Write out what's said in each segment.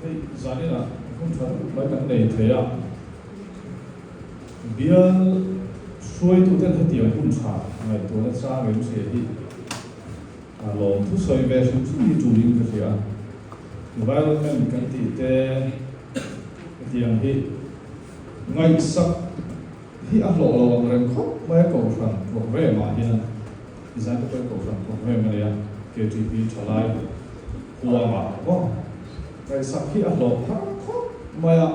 Hei zaninah hun tha deuh mai kan nei thei a, bial hruaituten hetiang hun tha ngaihtuahna chang em hria hi a lawm thusawi ve hrim hrim hi tulin ka hria. Environment kan tih te hetiang hi ngaihsak hi a hlawh lo ang reng khawp mai a kohhran programme ah hian Design te pawh kohhran programme a nei a, KTP thalai huangah maw ngaihsak hi a hlawh phar khawp mai a,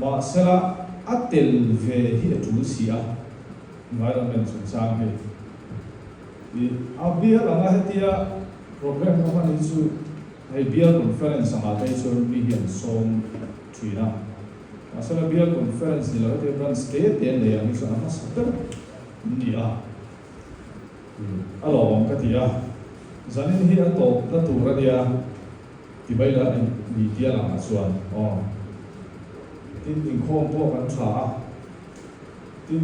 mahsela a tel ve hi a tul si a, environment chungchang hi i a bial anga hetia programme ka hman hi chu hei bial conference angah te hi chuan mi hi an sawm thin a. Mahsela Bial Conference ni lo hetiang branch te te an nei ang hi chuan a hmasa ber an ni a, a lawmawm ka ti a, zanin hi a tawpna tur a nia ti mai la ni tia langah chuan aw tin inkhawm pawh kan tha a, tin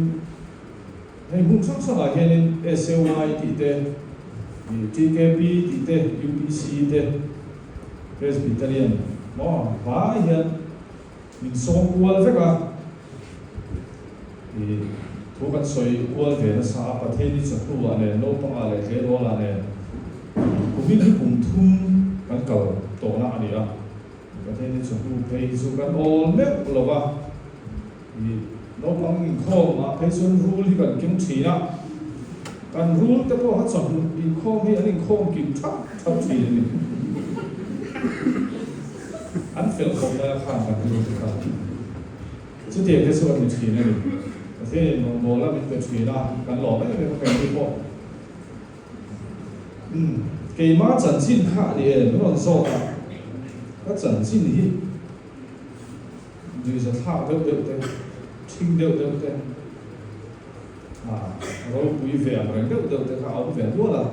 hei hmun hrang hrangah hianin SAY tih te, TKP tih te, UPC te, Presbyterian maw vai hian Min sawm kual vek a, i thu kan sawi kual ve nasa a, Pathian hi chawhnu ah nen, naupang ah leh tleirawl ah nen kumin hi kum thum kan kal tawhna a ni a, Pathian hi chawhnu phei hi chu kan awl meuh lo va, i naupang inkhawm ah phei chuan rul hi kan keng thin a, kan rul te pawh kha chawhnu inkhawm hi an inkhawm kim thap thap thin a ni. An fel khawp lai a khan kan lut kha. Chutiang te chu a ni thin a ni. Pathianin rawngbawla min pe thin a, kan lawm em em a keini pawh. Umm, keima chanchin kha a ni e, min rawn zawt a, ka chanchin hi nuihza thlak deuh deuh te, ṭhing deuh deuh te, ah, ropui ve ang reng deuh deuh te kha a awm ve nual a.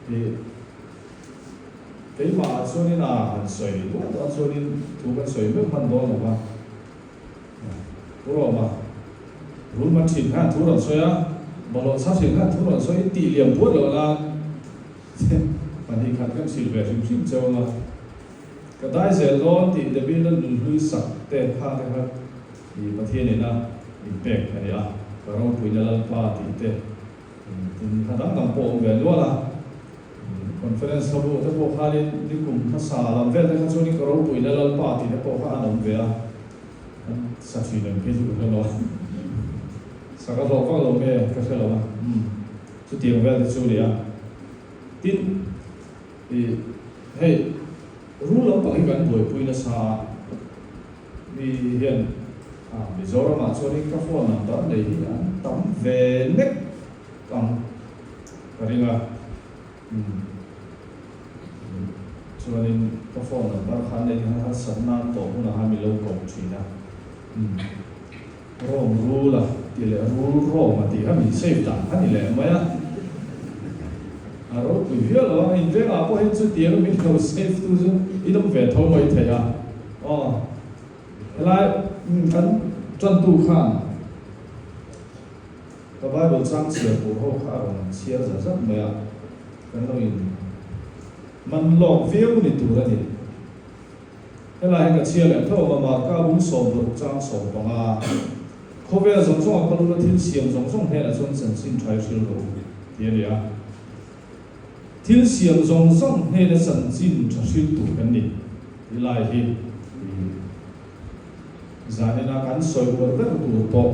Tih. Keimah ah chuanin a han sawi luah dawn chuanin thu kan sawi meuh hman dawn lo va. Pu Roma, rul man thin khan thu rawn sawi a, bawlhhlawh chhar thin khan thu rawn sawi tih liam puat loh nan pahnih khat kan hrilh ve hrim hrim cheu ang a. Ka dai zel dawn tih Debbie Lalnunhlui sak te kha te kha i Pathian ina inpek a ni a, ka ropuina Lalpa tih te Tin, hla dang dang pawh a awm ve nual a. Conference hla bu te pawh khanin nikum hmasa lam vel te kha chuanin ka ropuina Lalpa tih te pawh kha an awm ve a. An sa thin em phei chu ka hre lo a. Sa ka hlawh vak lo nge ka hre lo a. Umm, chutiang vel te chu a ni a. Tin, ih hei rul lampang hi kan buaipui nasa a. Mi hian Mizoramah chuanin ka phone number nei hi an tam ve nek ang ka ring a, chuanin ka phone number kha an nei hi harsat nan tawh hunah khan mi lo ko thin a, Rom rul a tih leh rul Rom a tih kha min save dan kha ni leh mai a, a ropui viau lo a, invengah pawh hian chutiang min lo save tu chu in awm ve tho mai thei a. Aw, helai kan tantu khan ka Bible chang chhiar tur ho kha a rawn chhiar zat zat mai a, kan lo in man lawk viau ni tur a ni. Helai hi ka chhiar leh tho ang a, Marka bung 16 chang 15, Khawvel zawng zawng a kalula thil siam zawng zawng hnenah chuan chanchin tha i hrilh rawh u, tih a ni a. Thil siam zawng zawng hnena chanchin tha hrilh tur kan ni. Ti lai hi zanina kan sawi uar ber tur pawh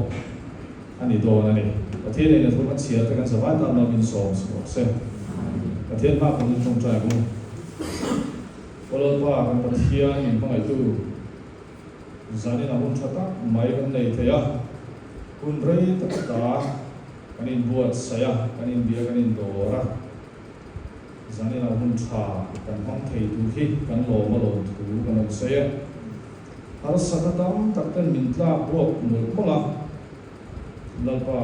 a ni dawn a ni. Pathian in a thu kan chhiar te kan zavai tan lo min sawm chhuak se. Pathian hma kan in tawngtai ang u. Aw Lalpa kan Pathian min hmangaihtu zanina hun tha tak mai kan nei thei a, hun rei tak ta kan inbuatsaih a, kan inbia kan indawr a. Zanina hun tha kan hmang thei tur hi kan lawm a lawm thu kan rawn sawi e. Harsatna tam tak ten min tlak buak mawlh mawlh a, Lalpa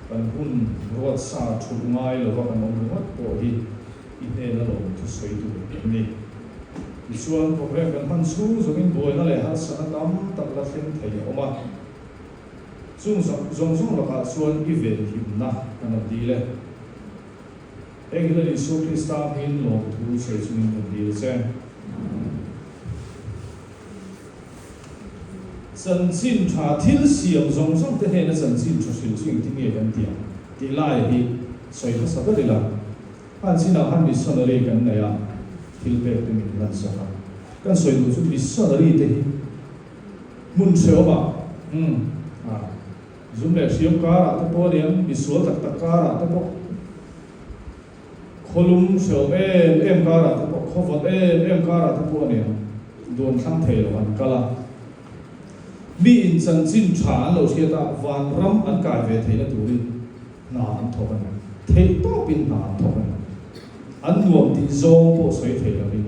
kan hun ruatsa thulh ngai lova kan awm ringawt pawh hi i hnena lawm thu sawi tur kan ni. Tichuan programme kan hman chhung zawngin buaina leh harsatna tam tak la thleng thei a awm a, chung zawng zawng lakah chuan i venhimna kan rawn dil e. Heng hi Lal Isua Krista hmingin lawmthu sawi chungin kan dil che. Chanchin tha thil siam zawng zawng te hnena chanchin tha hrilh chu engtin nge kan tih ang tih lai hi sawi hmasa ber ila. Hman chinah khan missionary kan nei a, thil pek te min hlansak a. Kan sawi duh chu missionary te hi hmun hrehawmah umm ah zum leh hriam karah te pawh aniang, misual tak tak karah te pawh, Khawlum hrehawm em em karah te pawh, khawvawt em em karah te pawh a nia, duan thlang thei lo an kal a. Mi in chanchin tha an lo hriat a, vanram an kai ve theihna turin hna an thawk a ni. Theih tawpin hna an thawk a ni. An nuam tih zawng pawh sawi thei lovin.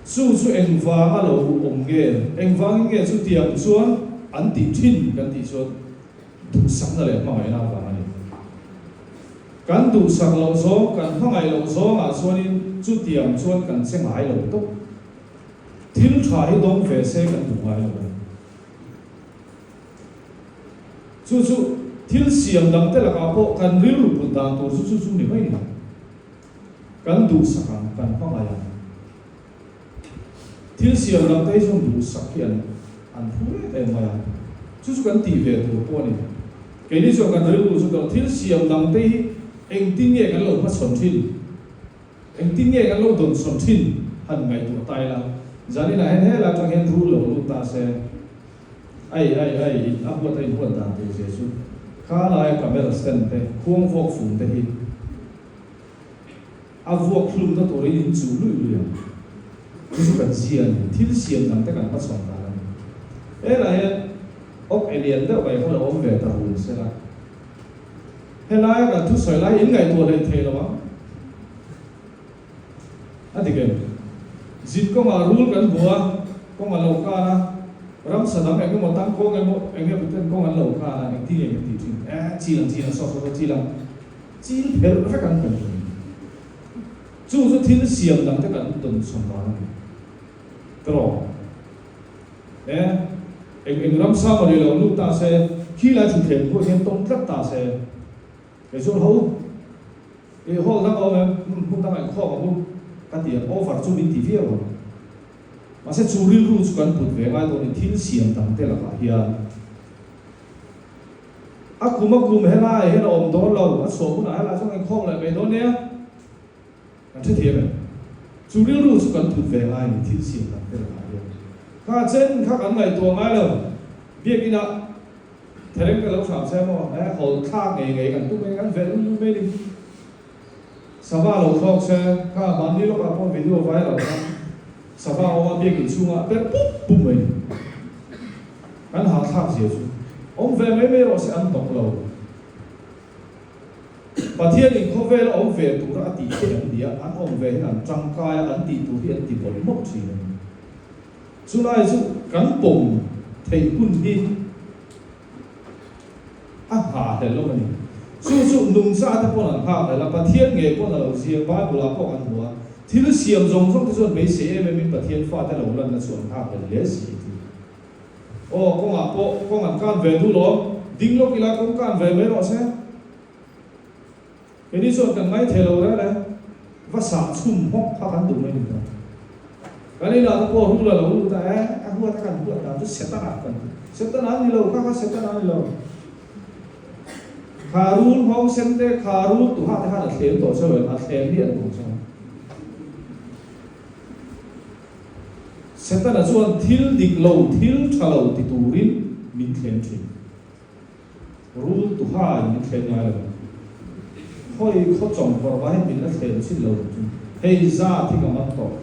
Chu chu engvanga lo awm nge, engvangin nge chutiang chuan an tih thin kan tih chuan, Duhsakna leh hmangaihna avang a ni. Kan duhsak loh zawng, kan hmangaih loh zawngah chuanin chutiang chuan kan che ngai lo tawp. Thil tha hi dawng ve se kan duh ngai lo a ni. Chu chu thil siam dangte lakah pawh kan rilru put dan tur chu chu chu ni mai ni. Kan duhsak ang, kan hmangaih ang. Thil siam dangte hi chuan duhsak hi an an phu em em mai a, chu chu kan tih ve tur pawh a ni. Keini chuan kan rilru chu kan thil siam dangte hi engtin nge kan lo hmachhawn thin, engtin nge kan lo dawnsawn thin han ngaihtuah ta ila, zaninah hian helai atang hian rul lo lut ta se, ai ai ai in a huat a inhuat dan tur zia chu kha laia camera stand te, khuang vuak fum te hi, A vuak hlumna turin in chuh luih luih ang. Chu chu kan zia a ni. Thil siam dang te kan hmachhawn dan a ni. Helah hian awk e lian deuh mai kha lo awm ve ta run se la. Helaia kan thusawi lai in ngaihtuah hleih thei lo ang. A dik em? Zin kawngah rul kan hmu a, kawng a lo kan a, ramsa dang eng emaw tangkawng emaw eng emaw ten kawng an lo kan a, engtin nge kan tih thin? Eh, chi lang chi lang saw saw saw chi lang. Chil pherh vek an kan thin. Chu chu thil siam dang te kan tawn chhawn dan a ni. Tawh e, eng eng ram sa mawni lo lut ta se, khi lai thutthleng pawh hian tawng tlat ta se, kei chuan ho i hall dang a awm em, hmun dang ah inkhawm ang u ka ti ang, over chu min ti viau ang. Mahse chu rilru chu kan put ve ngai dawn in thil siam dang te lakah hian. A kum a kum helai hian a awm dawn lo, a chhuah hunah helai chuan kan khawm leh mai dawn nia. Kan hrethiam em? Chu rilru chu kan put ve ngai ni thil siam dang te lakah hian. Kha chen kha kan ngaihtuah ngai lo, biakinah thereng ka lo hram che maw, he hawlh thlak ngei ngei kan tum mai, kan velh lul mai ni. Sava lo thlawk se, kha mahni lawkah pawh video viral kha sava awm a biakin chhungah per pup pup mai ni. Kan hahthlak zia chu awm ve mai mai rawh se an hnawk lo. Pathianin khawvela awm ve tura a tih te an ni a, an awm ve hian an tangkai a, an tih tur hi an ti mawlh mawlh thin a ni. Chulai chu kan pawm theih hun hi A nghahhlelh lo a ni. Chu chu nungcha te pawn an nghakhlelh a, Pathian ngei pawn a lo ziak, Bible ah pawh kan hmu a, thil siam zawng zawng te chuan beisei em em in Pathian fate lo lanna chu an nghakhlelh hle si ti. Aw, kawngah pawh kawng an kan ve duh lawm, ding lawk ila kawng kan ve mai rawh se. Keini chuan kan ngaithei lo reng reng, va sah chhum hawk kha kan duh mai ni ta. Kan inah te pawh rul a lo lut a, e, a huat a kan huat dan chu Setana kan ti. Setana a ni lo, kha kha Setana a ni lo. Kha rul nghawng sen te, kha rul tuha te khan a thlem tawh chauh em, a thlem hi an awm chauh. Setana chuan thil dik lo, thil tha lo ti turin min thlem thin. Rul tuha in min thlem ngai lo. Khawi khaw chawng kawr va hian min la thlem chin lo chu hei zat hi ka man tawh.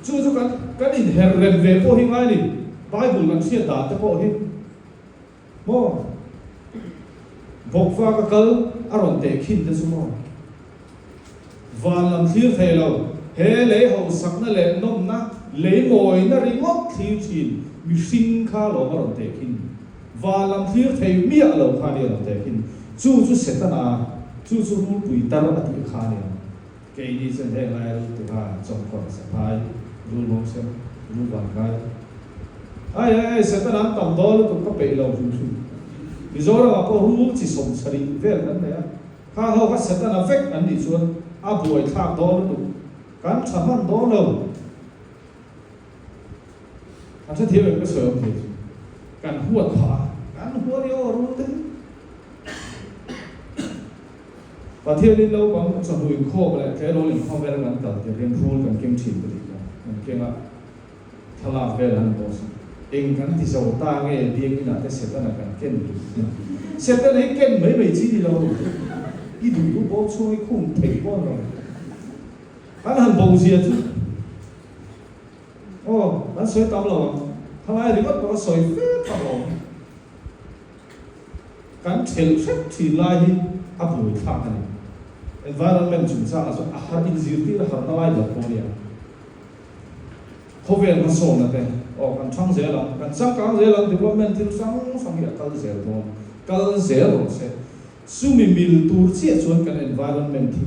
Chu chu kan kan inher rem ve pawh hi ngai ni. Bible kan hriat dan te pawh hi maw bawkva ka kal a rawn teh khin te chu maw van lam thlir thei lo, he lei hausakna leh nawmna, lei mawina ringawt thlir thin mihring kha lawm a rawn teh khin. Van lam thlir thei miah lo kha nia rawn teh khin. Chu chu Setana, chu chu rulpui tar a tih kha nia. Keini chuan heng laia rul tuha, chawngkawr, saphai, rul mawngsen, rul vankai. Ai ai ai, Setana an tam dawn lutuk ka peih lo hrim hrim. Mizoramah pawh rul chi 70 vel kan nei a, khang ho kha Setana vek an nih chuan a buaithlak dawn lutuk, kan tha hman dawn lo. An hrethiam em ka sawi awm thei chu. Kan huat phah a, kan huat i aw rul te hi. Pathianin naupang chawhnu inkhawm leh tleirawl inkhawm vela kan kal tir hian rul kan keng thin ka tih kha. Kan keng a, thlalak vel an post a. Eng kan ti zo ta nge biakinah te Setana kan ken duh. Setana hi ken mai mai chi ni lo. I duh duh bawm chhung i khung thei pawh lo. Kan han bo zia chu. Aw, kan sawi tam lo ang. Thalai ringawt pawh ka sawi fe phak lo ang. Kan thelh hrep thin lai hi a buaithlak a ni. Environment chungchangah chuan a har inzirtir a harna lai ber pawh a nia. Khawvel hmasawnna te, aw kan thang zel ang, kan changkang zel ang, development thil hrang hrang hi a kal zel dawn, kal zel rawh se. Chumi mil tur chiah chuan kan environment hi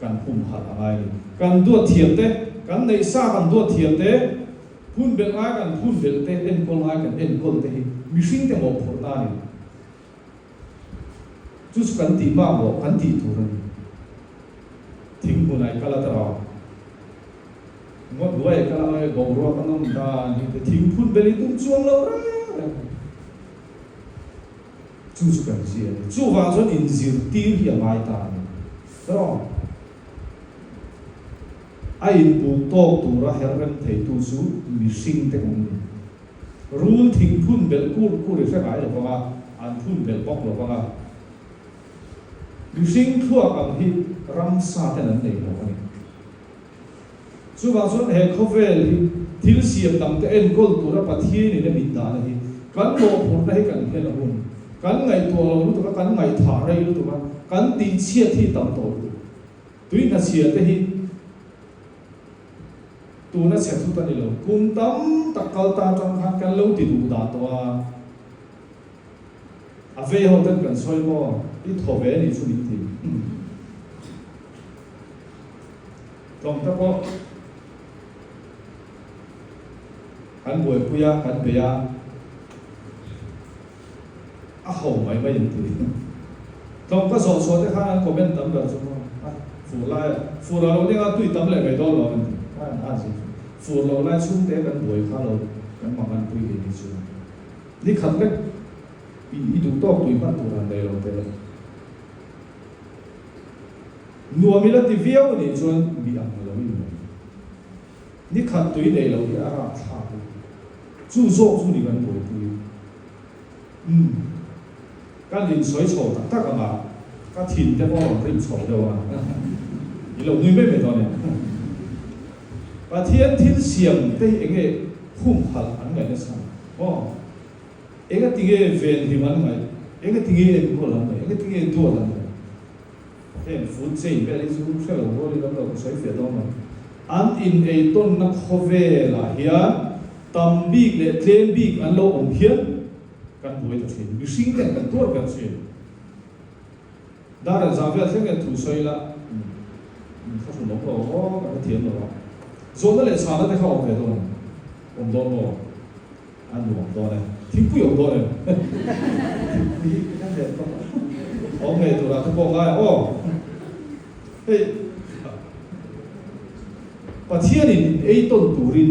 kan humhalh a ngai a ni. Kan duat thiam te, kan neih sa kan duat thiam te, phun belh ngai kan phun belh te, enkawl ngai kan enkawl te hi mihring te mawhphurhna a ni. Chu chu kan tih mamawh kan tih tur a ni. Thing hmun ai kal a ta rau. Ngawt buai ai kal a ngai boruak a nawm dan hi te thing phun belh i tum chuang lo reng reng. Chu chu kan zir a ni. Chuvang chuan inzirtir hi a ngai ta a ni. Rawng a inbuk tawk tura her rem theitu chu mihring te kan ni. Rul thing phun belh kur kur i hre ngai lo vang a, an phun belh bawk lo vang a. Mihring thluak ang hi ramsa ten an nei lo a ni. Chuvang chuan he khawvel hi thil siam dangte enkawl tura Pathianin a min dahna hi kan mawhphurhna hi kan hlen a hun. Kan ngaihtuah lo lutuk a, kan ngaihthah rei lutuk a, kan tihchhiat hi tam tawh lutuk. Tui hnachhia te hi tuna chhe thut a ni lo. Kum tam tak kal ta atang khan kan lo ti duh dah tawh a. A vei ho ten kan sawi maw? I thaw ve anih chu min ti. Tlawng te pawh kan buaipui a, kan bei a, a ho mai mai an ti. Tlawng ka zawh chhuah te khan an comment tam ber chu maw, a fur lai a, fur a lo ning a, tui tam leh mai dawn lo an ti. Kha an han zir chu. Fur lo lai chhungte kan buai kha lo kan manganpui ve ni chu. Ni khat lek i duh tawk tui hman tur han nei lo teh. Nuam ila ti viau a nih chuan mi ang lo in mai. Ni khat tui nei lo hi a rap thlak a, chu zawk chu ni kan buaipui. Umm, kan insawi chho tak tak ang a, ka thin te pawh a rawn rim chho deuh a, i lo nui mai mai dawn em? Pathian thil siam te hi enge humhalh an ngaih nasa? Aw, engatinge venhim an ngaih? Engatinge enkawl an ngaih? Engatinge duat an ngaih? Heng food chain vel hi chu hre lo rualin an lo ka sawi fiah dawn lo. An ineittawnna khawvelah hian tam bik leh tlem bik an lo awm hian kan buai ta thin. Mihring ten kan tuar ber thin. Dar engzah vel thleng hian thu sawi la, min thlahrun awm lo aw, ka hrethiam lo a. Zawhna leh chhana te kha awm ve dawn em? Awm dawn maw? A nuam dawn e. Thingpui awm dawn em? Thingpui hi ka hre tawp a. Awm ngei turah te pawh ngai aw. Hei Pathianin in ei tawn turin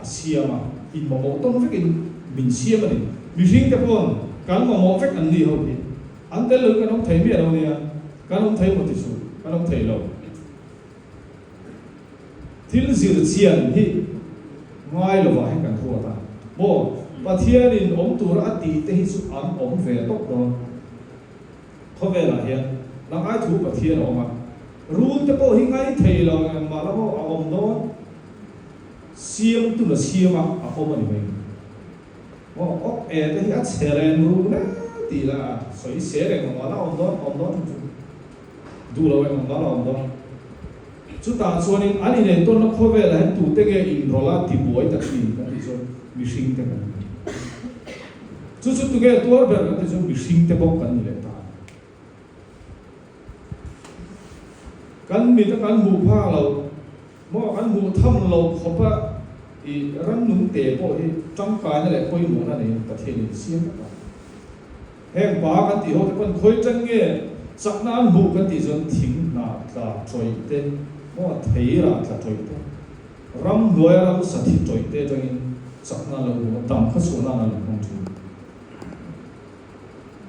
a siam a, in mamawh tawn vekin min siam a ni. Mihring te pawn kan mamawh vek an ni ho hi. An tel loin kan awm thei miah lo nia. Kan awm thei maw ti suh, kan awm thei lo. Thil zir chian hi ngai lovah hian kan ruat a, maw? Pathianin awm tura a tih te hi chu an awm ve tawp dawn. Khawvelah hian langai thu Pathian a awm a, rul te pawh hi ngai thei lo eng mah la maw a awm dawn. Siamtun a siam a, a awm a ni mai. Maw awk e te hi a chhe reng ruk hle tih la sawi se reng ang mah la awm dawn, awm dawn thung chu. Duh lo eng ang mah la awm dawn. Chutah chuanin an inentawnna khawvelah hian tute nge inrawlh a tibuai ta thin kan tih chuan mihringte kan ni. Chu chu tunge tuar ber kan tih chuan mihringte bawk kan ni leh ta. Kan mit a kan hmuh phak loh maw kan hmuh tham loh khawpa i rannung te pawh hi tangkaina leh pawimawhna neiin Pathianin siam vek a. Heng pa kan tih ho te pawn khawi ṭan nge chakna an hmuh kan tih chuan thing hnah tla ṭawih te maw thei rah tla ṭawih te, ramhnuaia ramsa thi ṭawih te aṭangin chakna an lo hmu a, dam kha chhuah nan an lo hmang ṭhin.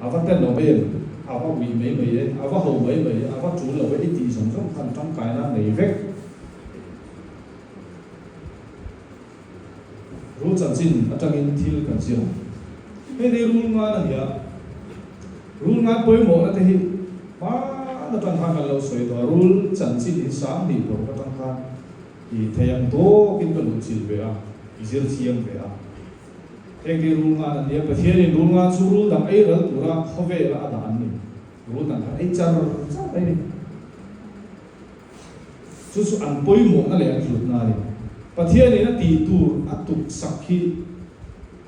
A va ten lo em? A va ui mai mai e, a va ho mai mai e, a va ṭul lo e i tih zawng zawng khan ṭangkaina a nei vek. Rul chanchin atangin thil kan zir ang. Hei ni rul ngan a ni a, rul ngan pawimawhna te hi hmaan atang khan kan lo sawi tawh a, rul chanchin hi 2000 atang khan i thei ang tawkin ka luhchilh ve a, i zir thiam ve a. Heng hi rul ngan a ni a, Pathianin rul ngan chu rul dang ei ral tura khawvela a dah an ni. Rul dang khan ei char char mai a ni. Chu chu an pawimawhna leh an hlutna a ni. Pathianin a tih tur a tuk sak hi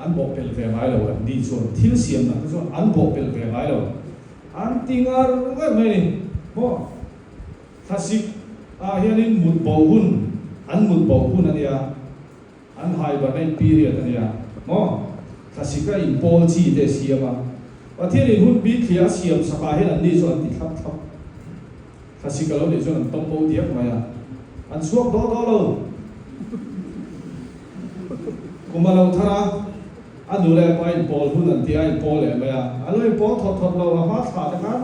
an bawhpelh ve ngai lo, an ni chuan thil siam dang te chuan an bawhpelh ve ngai lo. An ti ngar ngar mai a ni. Maw? Thlasik ah hianin mut bo hun, an mut bo hun a nia. An hibernate period a nia maw? Thlasika inpawl chi te a siam a. Pathianin hun bik thliah a siam sakah hian anni chu an ti thlap thlap. Thlasika lo nih chuan an tawm bo diak mai a. An chhuak daw daw lo. Kum a lo thar a, a nu leh pa inpawl hun an ti a, inpawl leh mai a. A lo inpawl thawt thawt lo, a hma thlah te khan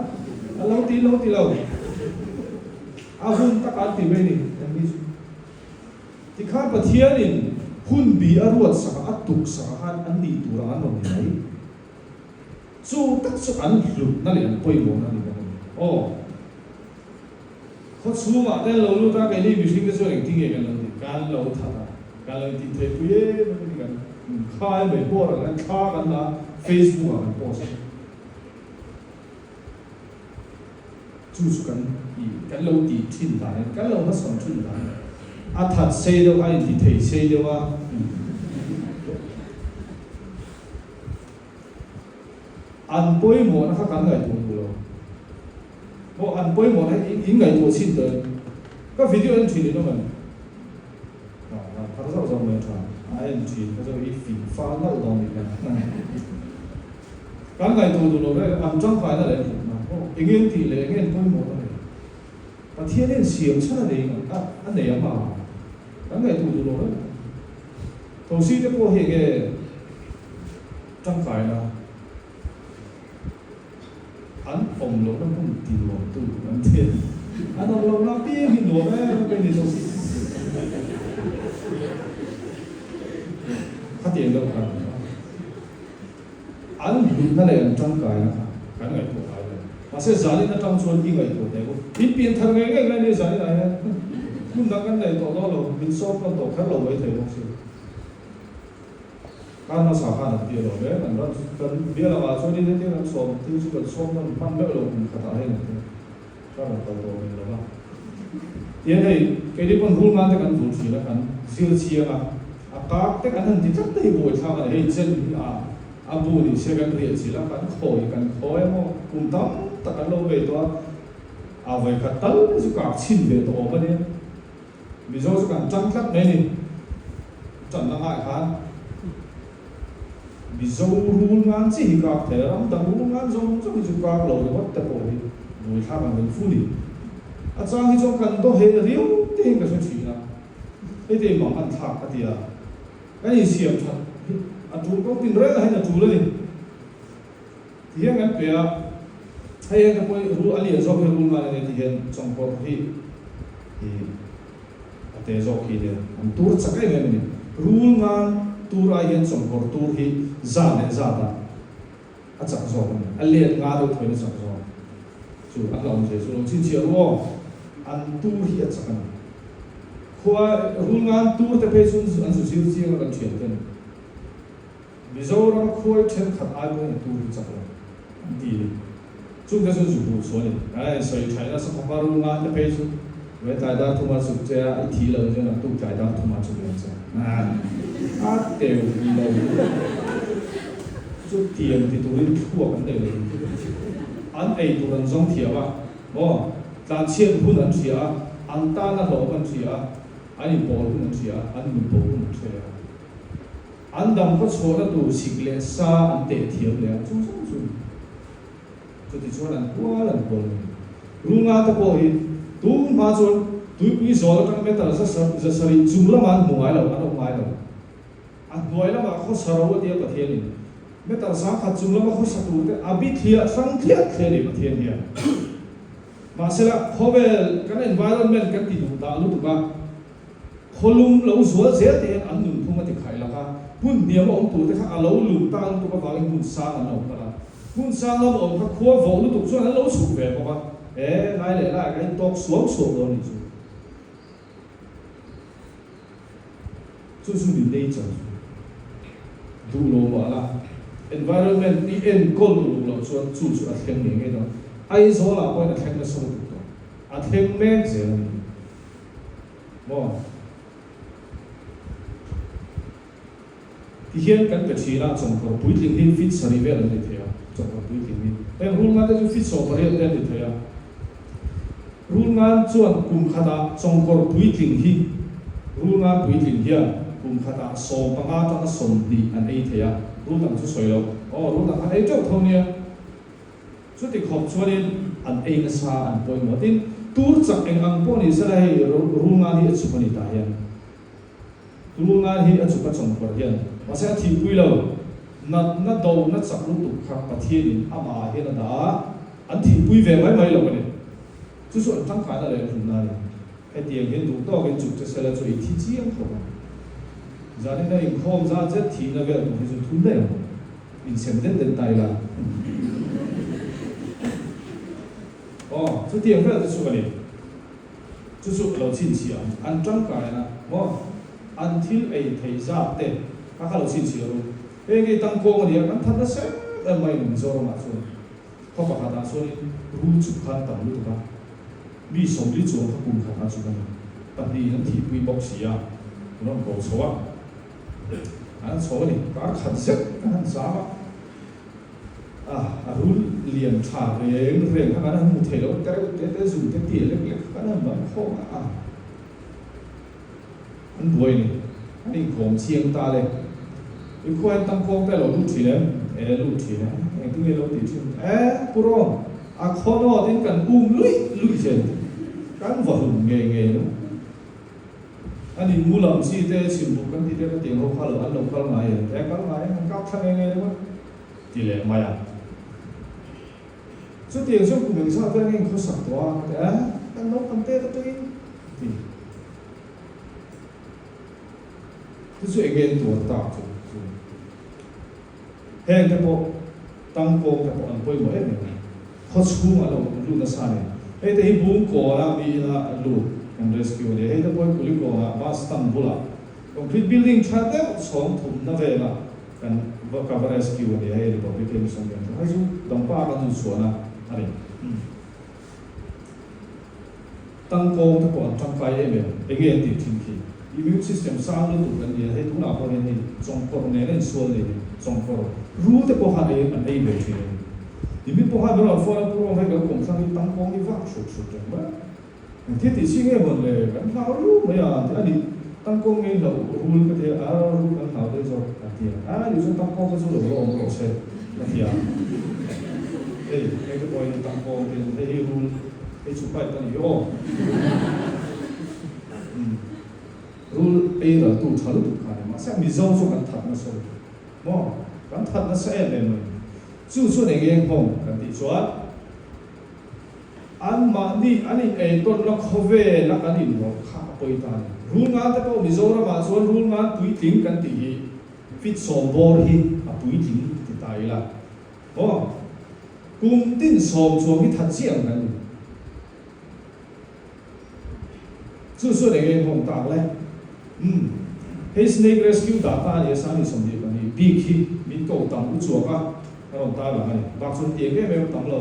a lo ti lo ti lo. A hun takah an ti mai a ni, anni chu. Tikhan Pathianin hun bi a ruat sakah a tuk sakah khan an nih tur ang an rawn ni mai. Chu tak chu an hlutna leh an pawimawhna a ni bawk a ni. Aw. Khaw chhungah te an lo lut a, keini mihring te chuan engtin nge kan lo tih? Kan lo that a, kan lo intih theih pui em em a ni. Kan khai mai pawh a rawn thla kan la a, Facebook ah kan post a. Chu chu kan i kan lo tih thin dan in kan lo hmasawn thin dan a that sei deuh a inti thei sei deuh a. An pawimawhna kha kan ngaihtuah duh lo. Maw an pawimawhna hi in ngaihtuah chhin tawh em? Ka video en thin in awm em? Thar zauh zauh mai a tha. A en thin kha chu i fing fal nalh dawn nih kha. Kan ngaihtuah duh lo reng an tangkaina leh an hlutna pawh eng eng tih leh eng eng pawimawh a nei. Pathian hian siam chhan a nei a a nei ang a, kan ngaihtuah duh lo reng. Thosi te pawh hi eng nge tangkaina an awm lohna hmun ti nuam tu an ti a, an awm lohna apiang hi nuam em em mai ni thosi. Khatiang deuh khan. An hlutna leh an tangkaina kha kan ngaihtuah ngai lo. Mahse zanin atang chuan i ngaihtuah teh u. In pian thar ngei ngei ngai nia zanin ah hian hmun dang kan nei tawh dawn lo, min sawm tawn tawh kher lo mai thei bawk si. Kar hmasa khan an ti alawm e, kan ram kan bial angah chuan in hetiang kan sawm thil chu kan sawm nawn hman meuh lo kum khatah hian an ti a, ka rawn kal tawh min lo va. Tihian hei keini pawn rul ngan te kan vul thin a, kan zir chiang a. A kak te kan han ti tlat te hi buaithlak a ni. Hei chen hi a a bu ni se kan riah chilh a, kan khawi kan khawi a maw kum tam tak an lo bei tawh a, a vawi khat tal te chu kak chhin ve tawh awm a nia. Mizo chu kan tang tlat mai a ni. Tan na ngaiah khan Mizo rul ngan chi hi kak thei a, ram dang rul ngan zawng zawng hi chu kak lo ringawt te pawh hi buaithlak ang reng fu ni. A chang hi chuan kan daw heh riau te hian ka hre thin a. Hei mang an thlak ka ti a, kan insiam that hi a tul kawng tin reng ah hian a tul a ni. Ti hian kan pe a, hei hian ka pawi rul a lian zawk hi rul ngan a nia ti hian chawngkawr hi i a te zawk hi nia an tur chak em em a ni. Rul ngan tur ai hian chawngkawr tur hi zat leh zat ah a chak zawk a ni. A let nga deuh thawiin a chak zawk. Chu a hlauhawm zia chu lo chhinchhiah ru aw. An tur hi a chak a ni. Khua rulngan tur te phei chu an zu zir chiang a kan thian ten. Mizoram khuai thenkhat ai pawhin a tur hi chak lo an ti a ni. Chung te chu zu hmuh chu a ni. Kan sawi thaih nasa khawp a rulngan te phei chu Ve tlai dar thuma chuk che a, i thi lo chuan a tuk tlai dar thuma chuk lo che. A teu lo. Chu tiang ti turin thluak an nei lo. An ei tur an zawng thiam a, maw? Tlanchhiat hun an hria a, an tana hlawm an hria a, an inpawl hun an hria a, an nunbo hun an hre a. An dam khaw chhuahna tur sik leh sa an teh thiam leh a, chu zawng chu. Chutichuan an kual an kual mai. Runga te pawh hi tun hma chuan tuipui zawl atang meter 160 chung lamah an hmu ngai lo, an awm ngai lo. A hnuai lamah khawsa ro a tia Pathianin meter 1000 chung lama khawsa tur te a bithliah hrang thliah thliah a ni Pathian hian. Mahsela khawvel kan environment kan ti duh dah lutuk a, khawlum lo zual zel te hian an nunphung a ti khaih lak a, hmun hniam a awm tur te kha a lo lum ta lutuk avangin hmun sang an lo awm palh a, hmun sang lama awm kha khua vawh lutuk chuan an lo chhuk ve bawk a, e lai leh lai ka intawk suam suam dawn a nih chu. Chu chu ni nature chu duh lo mah la, environment i enkawl uluk loh chuan chu chu a thleng ngei ngei dawn. Aizawl ah pawhin a thleng nasa lutuk tawh, a thleng mek zel a ni maw? Tihian kan pe thin a, chawngkawr puitling hi feet sarih vel an ni thei a, chawngkawr puitling hi. Heng rulngan te chu feet 18 te an ni thei a. Rulngan chuan kum khatah chawngkawr puitling hi, rulngan puitling hian kum khatah 15 atanga 20 an ei thei a, rul dang chu sawi lo, aw rul dang khan ei teuh tho nia. Chuti khawp chuanin an ei nasa an pawimawh. Tin, tur chak eng ang pawh ni sela hei rulngan hi a chhuk a ni tah hian. Rulngai hi a chuk a chawngkawr hian mahse a thihpui lo. Natna dona chak lutuk kha Pathianin amah ah hian a dah a, an thihpui ve mai mai lo a ni. Chu chu an tangkaina leh an hlutna a ni. Hetiang hian duh tawkin chuk che sela chu i thi chiang khawp ang. Zanin a inkhawm zat zet thihna vel tur hi chu thun daih ang. Insem den den ta ila. Aw, chutiang vel te chu a ni. Chu chu lo chhinchhiah ang. An tangkaina maw? An thil ei thei zat te kha kha lo chhinchhiah ru. Hei ngei tangkawng a nia, kan that nasa em em mai Mizoramah chuan. Khaw pakhatah chuanin rul chuk kha an tam lutuk a, mi 40 chuang kha kum khatah chuk a ni. Pahnihin an thihpui bawk si a, an rawn ko chho a, an chho a ni. Kar khat zet kan han zam a. A, a rul lian tha reng reng kha kan han hmu thei lo, te reuh te te zum te tia lek lek kha kan han ban khawm a, a an buai ni, an inkawm chiang ta le. I khuain tangkawng te a lo lut thin em? E lut thin e, engtin nge lo tih thin? E, Pu Rawng, a khawnawt in kan um luih luih chen, kan va hlum ngei ngei lo. A ni mu lam chi te chhimbuh kan ti te ka tiang ho kha lo an lo kal ngai em? E kal ngai em, an kap thla ngei ngei lo a ti leh mai a. Chutiang chuan kum engzat vel nge in khawsak tawh a? Ka ti a, kan naupang te ta tawhin a ti. Chu chu enge an tuar tak chu chu. Heng te pawh tangkawng te pawh an pawimawh em em a, khaw chhungah lo lut nasa a ni. Hei te hi Bungkawnah mi ina lut kan rescue a ni. Hei te pawh hi Kulikawnah bus stand bulah concrete building tha deuh chhawng thumna velah kan ka va rescue a ni. Hei Republican Mission Bank chu hei chu Dampa kan zu chhuahna a ni. Tangkawng te pawh an tangkai em em, enge an tih thin khi? Immune system sang lutuk an ni a, hei tunah pawh hian hei chawngkawr nen a insual nei hi, chawngkawr rul te pawh khan ei an ei ve thin a ni. Immune pawh khan min rawn phone a, Pu Rawng hei kan kawm thlang hi tangkawng hi vak hrut hrut reng mai a, engthil tih chi nge mawn le, kan hlau riau mai a an ti a ni, tangkawng ngei hlauh rul ka ti a, a rul kan hlau daih zawk an ti a, a ni chuan tangkawng kha chu lo la awm rawh se ka ti a, hei hei te pawhin tangkawng te hei hi rul Hei chu pipe a ni aw. Umm rul ei ral tu tha lutuk kha a ni. Mahse Mizo chu kan that nasa lutuk maw? Kan that nasa em em mai. Chu chuan eng eng nghawng kan tih chuan anmahni an in ei tawnna khawvel a kan inrawlh kha a pawi ta a ni. Rul ngan te pawh Mizoramah chuan rul ngan puitling kan tih hi fit sawm bawr hi a puitling ti ta ila. Aw, kum tin sawm chuang hi that chiah ang kan ni. Chu chuan eng eng hawng tak le? Umm, hei Snake Rescue data a ni a, Sani 22 bik hi min ko tam u chuak a, a rawn tar lang a ni. Bak chuan tiang em em tam lo,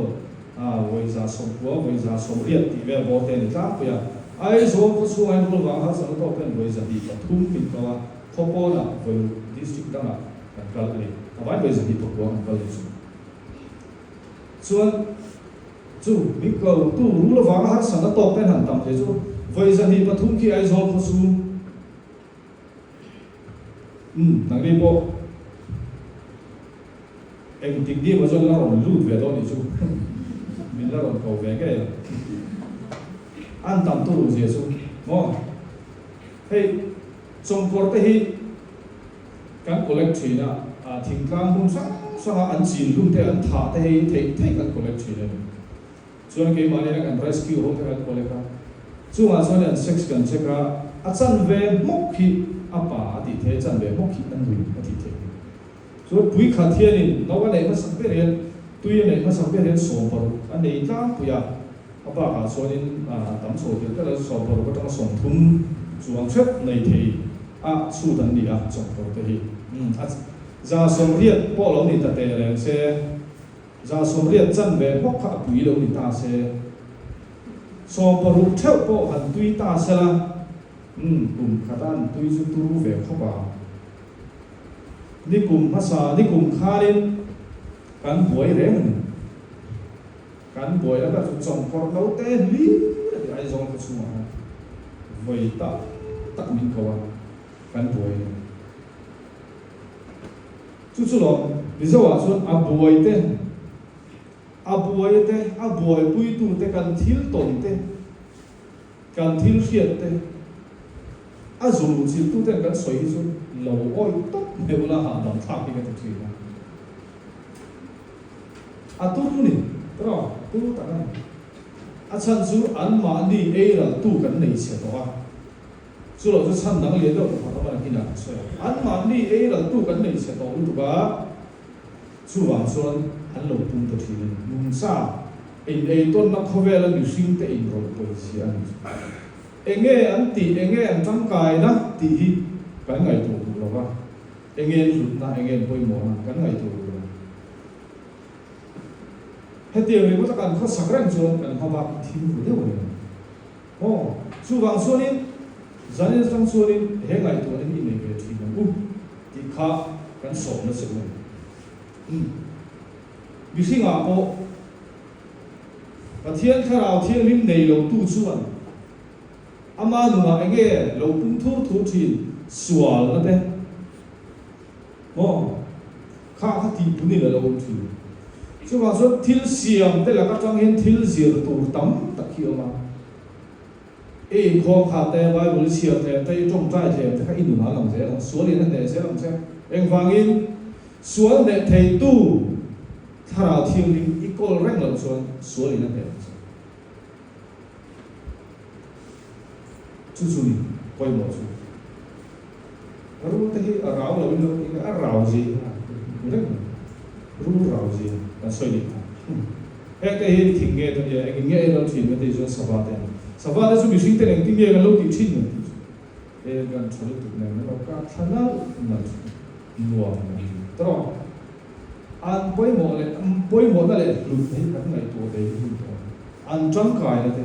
ah, vawi 190, vawi 180 tih vel bawr te a ni tlangpui a. Aizawl khaw chhungah hian rul vang harsatna tawk hian vawi 203 min ko a, khaw pawnah vawi district dangah kan kal a ni. A vai vawi 209 kan kal leh chu. Chuan chu min ko tu rul avanga harsatna tawk ten han tam thei chu vawi 203 khi Aizawl khaw chhung umm nangni pawh engtik ni emaw chuan la rawn lut ve dawn nih chu. Min la rawn ko ve ngei ang. An tam turu zia chu maw? Hei chawngkawr te hi kan collect thin a, thingtlang hmun hrang hranga an chin hlum te an thah te hei theih theih kan collect thin a ni. Chuan keimah nena kan rescue ho te kan collect a, chungah chuan an sex kan check a, a chanve hmawk hi a pa a tih theih a, chanve hmawk hi a nu a tih theih. Chuan pui khat hianin no a neih hmasak ber hian tui a neih hmasak ber hian 60 a nei tlangpui a, a bakah chuanin a tam chho tel tel a, 60 atanga 30 chuang hrep nei thei a chhut an ni a, chawngkawr te hi a 180 pawh lo ni ta teh reng se, 180 chanve hmawk kha a pui lo ni ta se, 60 theuh pawh han tui ta sela, kum khata an tui chu turu ve khawp ang. Nikum hmasa nikum khanin kan buai reng a ni. Kan buai la ber chu chawngkawr no te hlir a ti Aizawl khaw chhungah khan vawi tam tak min ko a, kan buai a ni. Chu chu lawm Mizo ah chuan a buai te, a buai te, a buaipuitu te kan thil tawn te, Kan thil hriat te, a zulu chiltu ten kan sawi hi chu lo awih tawp mai ula hahdam thlak hi ka ti thin a. A turu ni, tiraw, turu tak a ni. A chhan chu anmahni ei raltu kan nei chhe tawh a, chu lo chu chhan dang lian deuh pakhat awm a nakinah ka sawi ang. Anmahni ei raltu kan nei chhe tawh lutuk a, Chuvang chuan an lo pum ta thin a ni. Nungcha in eitawnna khawvela mihringte inrawlh pawizia a ni chu. Enge an tih, enge an tangkaina tih hi kan ngaihtuah duh lo va, enge an hlutna, enge an pawimawhna kan ngaihtuah duh lo. Hetiang ringawta kan khawsak reng chuan kan hmabak hi thim ru deuh a ni. Aw, chuvang chuanin zanin atang chuanin he ngaihtuahna hi i nei ve thin ang u tih kha kan sawmna che u a ni. Umm. Mihringah pawh Pathian Thlarau Thianghlim nei lotu chuan ama nunah enge lo pum thur thur thin sualna te maw kha kha tih punin a lo awm thin. Chuvang chuan thil siam te lak atang hian thil zir tur tam tak hi a awm a. I inkhawm khat te, Bible i chhiar tlem te, i tawngtai tlem te kha i nun a lang zel ang, sual in a hneh zel ang che. Engvangin sual hneh theitu Thlarau Thianghlim i kawl reng loh chuan sual in a hneh ang che. Chu chu ni pawimawh chu. Rul te hi a rau lo in lo ti nge a rau zia hi a hmu reng mai. Rul rau zia kan sawi leh ta. Heng te hi thing nge ta nia engin nge ei lo thin ka tih chuan sava te an ni. Sava te chu mihring ten engtin nge kan lo tih thin kan tih chu e kan tha lutuk nen an lo kap thla nalh nalh thin nuam kan ti tawh. An pawimawh leh pawimawhna leh hlutna hi kan ngaihtuah ve hi hun tawh a ni. An tangkaina te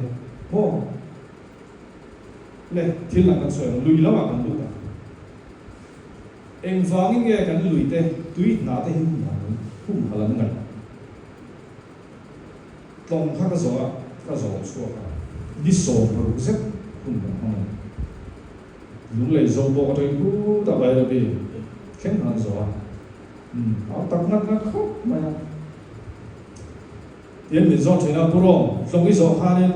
maw? Le, thil dang kan sawi ang, lui lamah kan lut ang. Engvangin nge kan lui te tui hna te hi humhal an humhal an ngaih? Tlawng kha ka zawh a, ka zawh chhuak a, ni 60 zet hun kan hmang a ni. Lunglei zo bawk atangin khutah Bairabi thleng khan zawh a, umm, a tak ngat ngat khawp mai a. Tian min zawh thin a, Pu Rawng, tlawng i zawh khanin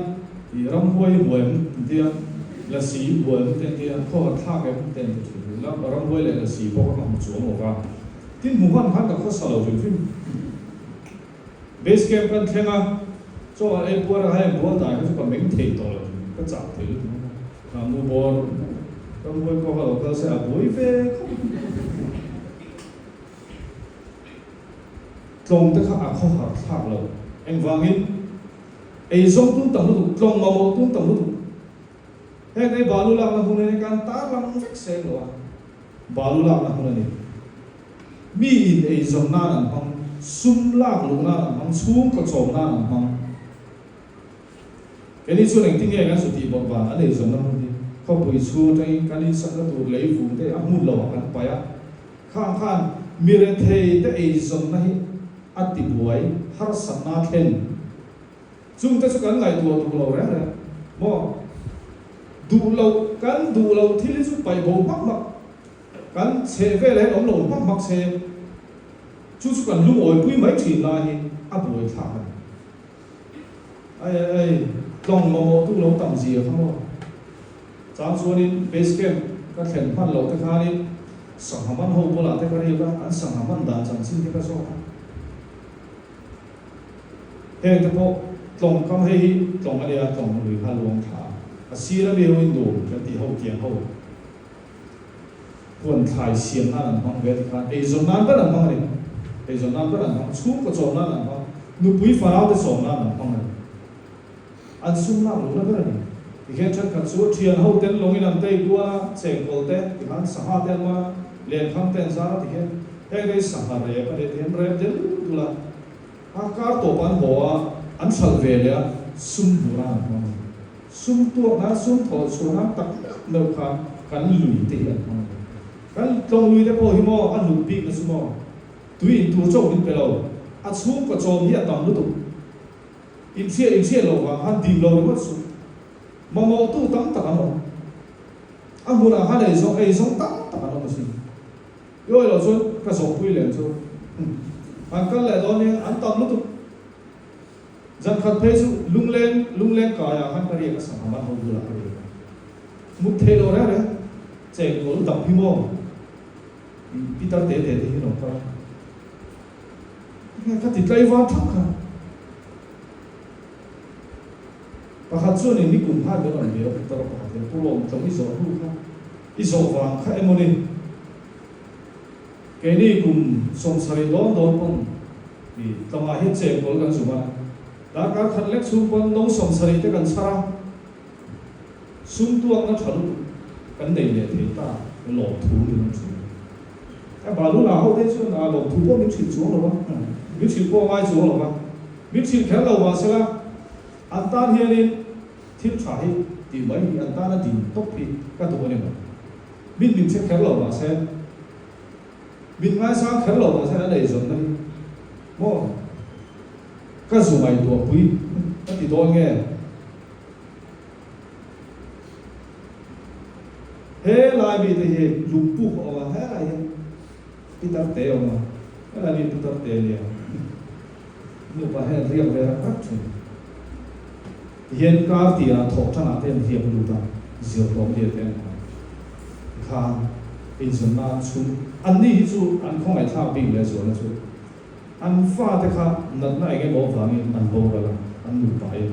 i ramhuai i hmu em? An ti a, Lasi i hmu em? Te an ti a, Khaw hat thlak em? Te an ti thin. La, ramhuai leh lasi pawh kha ka hmu chuang lo va. Tin, hmu hman khan ka khawsa lo hrim hrim. Base camp kan thleng a, chaw an ei puar a, hei bual dai kha chu ka meng thei tawh lo hrim, ka chak thei lutuk a. Ka mu bawr, ramhuai pawh kha lo kal se a buai ve khawp. Tlawng te kha a khawhar thlak lo. Engvangin? Eizawng tun tam lutuk, tlawng mamawh tun tam lutuk. Heng ei balu lakna hun a ni, kan tar lang vek seng lo a, balu lakna hun a ni. Mi in eizawn nan an hmang, sum lak luh nan an hmang, chhungkaw chawm nan an hmang. Keini chuan engtin nge kan zu tih bawrh van an eizawnna hmun hi khawpui chhung atangin kan insakna tur lei vung te a hmun lo ah kan paih a, Khang khan mi rethei te eizawnna hi a tibuai harsatna thlen. Chung te chu kan ngaihtuah duh lo reng reng maw? Duh loh, kan duh loh thil hi chu paih bo hmak hmak, kan chheh velah hian awm lo hmak hmak se, chu chu kan lungawipui mai thin lai hi a buaithlak a ni. Ai ai ai, tlawng mamawhtu lo tam zia kha maw? Chang chuanin base camp ka thlen hman loh te khanin sangha man ho bulah te ka riak a, an sangha man dan chanchin te ka zawt a. Heng te pawh tlawng kam hei hi tlawng a nia, tlawng lui kha luang thla a, a sir ami ho in nuam kan tih ho tiang ho huan thlai siam nan an hmang ve ti khan eizawn nan ber an hmang a ni, eizawn nan ber an hmang, chhungkaw chawm nan an hmang, nupui fanau te chawm nan an hmang a ni. An sum lak luhna ber a ni. Tikhian thenkhat chu thian ho ten lawngin an tei kual a, chengkawl te, tikhan sangha te an man a, lenkhang te an zar a tikhian heng te hi sangha rep a ni a tikhian rep del dul a, a kar tawp an haw a, an hralh ve leh a, sum hmuh nan an hmang a ni. Sum tuak nan, sum thawh chhuah nan tak meuh meuh khan kan lui te hi an hmang a ni. Kan tlawng lui te pawh hi maw a hlut bik na chu maw tui in tur chauh min pe lo, a chhungkaw chawm hi a tam lutuk. Inhria inhria loh vang khan dim lo ringawt suh. Mamawhtu tam tak an awm. A hmunah khan ei zawng ei zawng tam tak an awm asin. I awih loh chuan ka zawhpui lem chu han kal leh dawn nia, an tam lutuk. Zan khat phei chu lungleng lungleng kaiah khan ka riak a sangha man ho bulah ka riak a. Mut theih loh reng reng chengkawl dap hi maw pitar te te te hi an awm kal a. Tinge ka ti tlaivar thak kha? Pakhat chuan in nikum khan min rawn bia putar pakhat hian Pu Lawm tlawng i zawh hnu kha i zawh vang kha emaw ni? Keini kum 70 dawn dawn pawn i tlawngah hian chengkawl kan zum a, darkar khat lek chhung pawn no 70 te kan chhar a, sum tuakna tha lutuk kan nei leh thei ta lawmthu min rawn hrilh. A balu la ho te chuan a lawmthu pawh min hrilh chuang lo va, min hrilh pawh a ngai chuang lo va, min hrilh kher lo mahse la, an tan hianin thil tha hi tih mai hi an tana din tawp hi ka duh a ni mai. Min min hre kher lo mahse, min ngaisang kher lo mahse an eizawnna hi maw ka zu ngaihtuahpui ka ti dawn nge? He lai mi te hi lungpuk a awm a, he lai hian pitar te a awm a, he lai mi pitar te a nia. Nupa hian riak ve rak rak thin. Tihian kar tirah thawh tanah te an riak lut a, zir hlawm lian te an hmu. Tikhan eizawnna an chhum, anni hi chu an khawngaihthlak bik leh zualna chu an fate kha natna eng emaw avangin an boral a, an nupa in.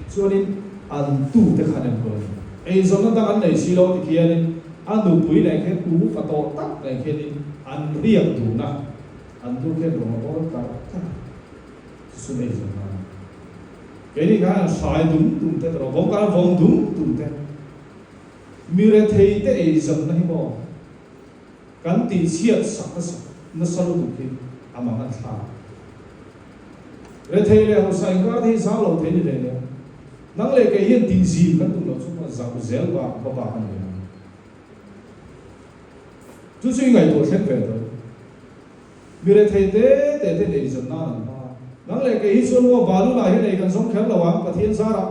Chuanin an tute khan enkawl a ni. Eizawnna dang an nei si lo ti khianin a nupui leh khian u upa tawh tak leh khianin an riak dun a, an nu khian rawng a bawl karh karh a, chu sum eizawnna a ni. Keini khan an hrai dum dum te erawh vawng khan vawng dum dum te. Mi rethei te eizawnna hi maw kan tihchhiat sak nasa nasa lutuk hi a mang an thlak. Rethei leh hausa inkar te hi zau lo thei ni hle nia. Nang leh kei hian tih zim kan tum loh chu maw zau zel bak hma bak a ni ang. Chu chu i ngaihtuah thleng ve tawh. Mi rethei te te te nei zan nan an hmang a. Nang leh kei hi chuan maw balu lah hian ei kan zawng kher lo ang Pathian zarah.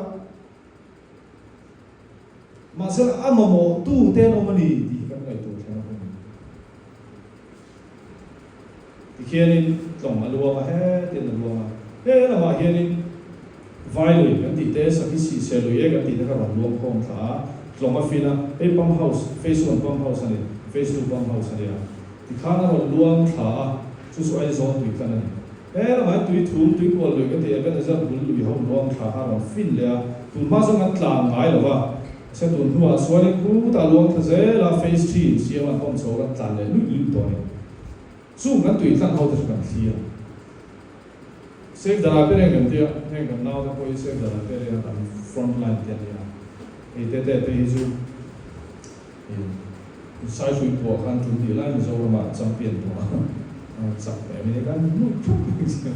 Mahse a mamawh tu te an awm a ni tih hi kan ngaihtuah thleng a hun. Tikhianin tlawng a luang a, hetin a luang a. He lamah hianin vai lui kan tih te, sakhi sihse lui e kan tih te kha rawn luang khawm thla a, tlawng a fin a, hei pump house, phase one pump house a ni, phase two pump house a nia. Tikhan a rawn luang thla a, chu chu Aizawl tui tlan a ni. He lamah hian tui thum, tui kual lui kan tih Ebenezer bul lui ho luang thla kha a rawn fin leh a, tun hma chuan kan tlan ngai lo va, mahse tun hnuah chuanin khutah a luang thla zel a, phase three insiam a an pump chho kan tlan leh luih luih tawh a ni. Chung kan tui tlang ho te chu kan thlir a. Save the Liberia kan tia, heng kan nau te pawh hi Save the Liberia kan front line te an ni a. Hei te te te hi chu Saihrui pawh khan tul tih lai Mizoramah champion tawh a chak em a ni kan hmuh thup mai che.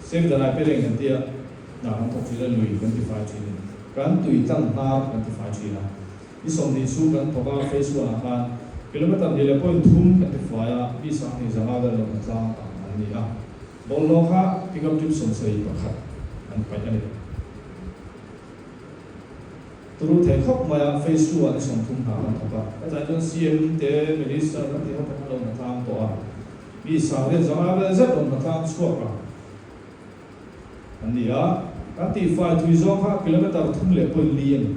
Save the Liberia kan tia, hna kan thawk thin a, lui kan tifai thin a ni. Kan tui tlang hnar kan tifai thin a. Ni 20 chhung kan thawk a, phase one ah khan kilometer hnih leh point thum kan ti fai a, mi 2500 vel rawn tlang ang an ni a. Bawlhhlawh kha pickup trip 71 an paih a ni. Turu thei khawp mai a, phase two ah ni 30 hna kan thawk a. Hetah chuan CM te, Minister kan tih ho te kha an lo hna tlang tawh a, mi 8500 vel zet rawn hna tlang chhuak a. an ni a, kan tihfai thui zawng kha kilometre thum leh point li a ni.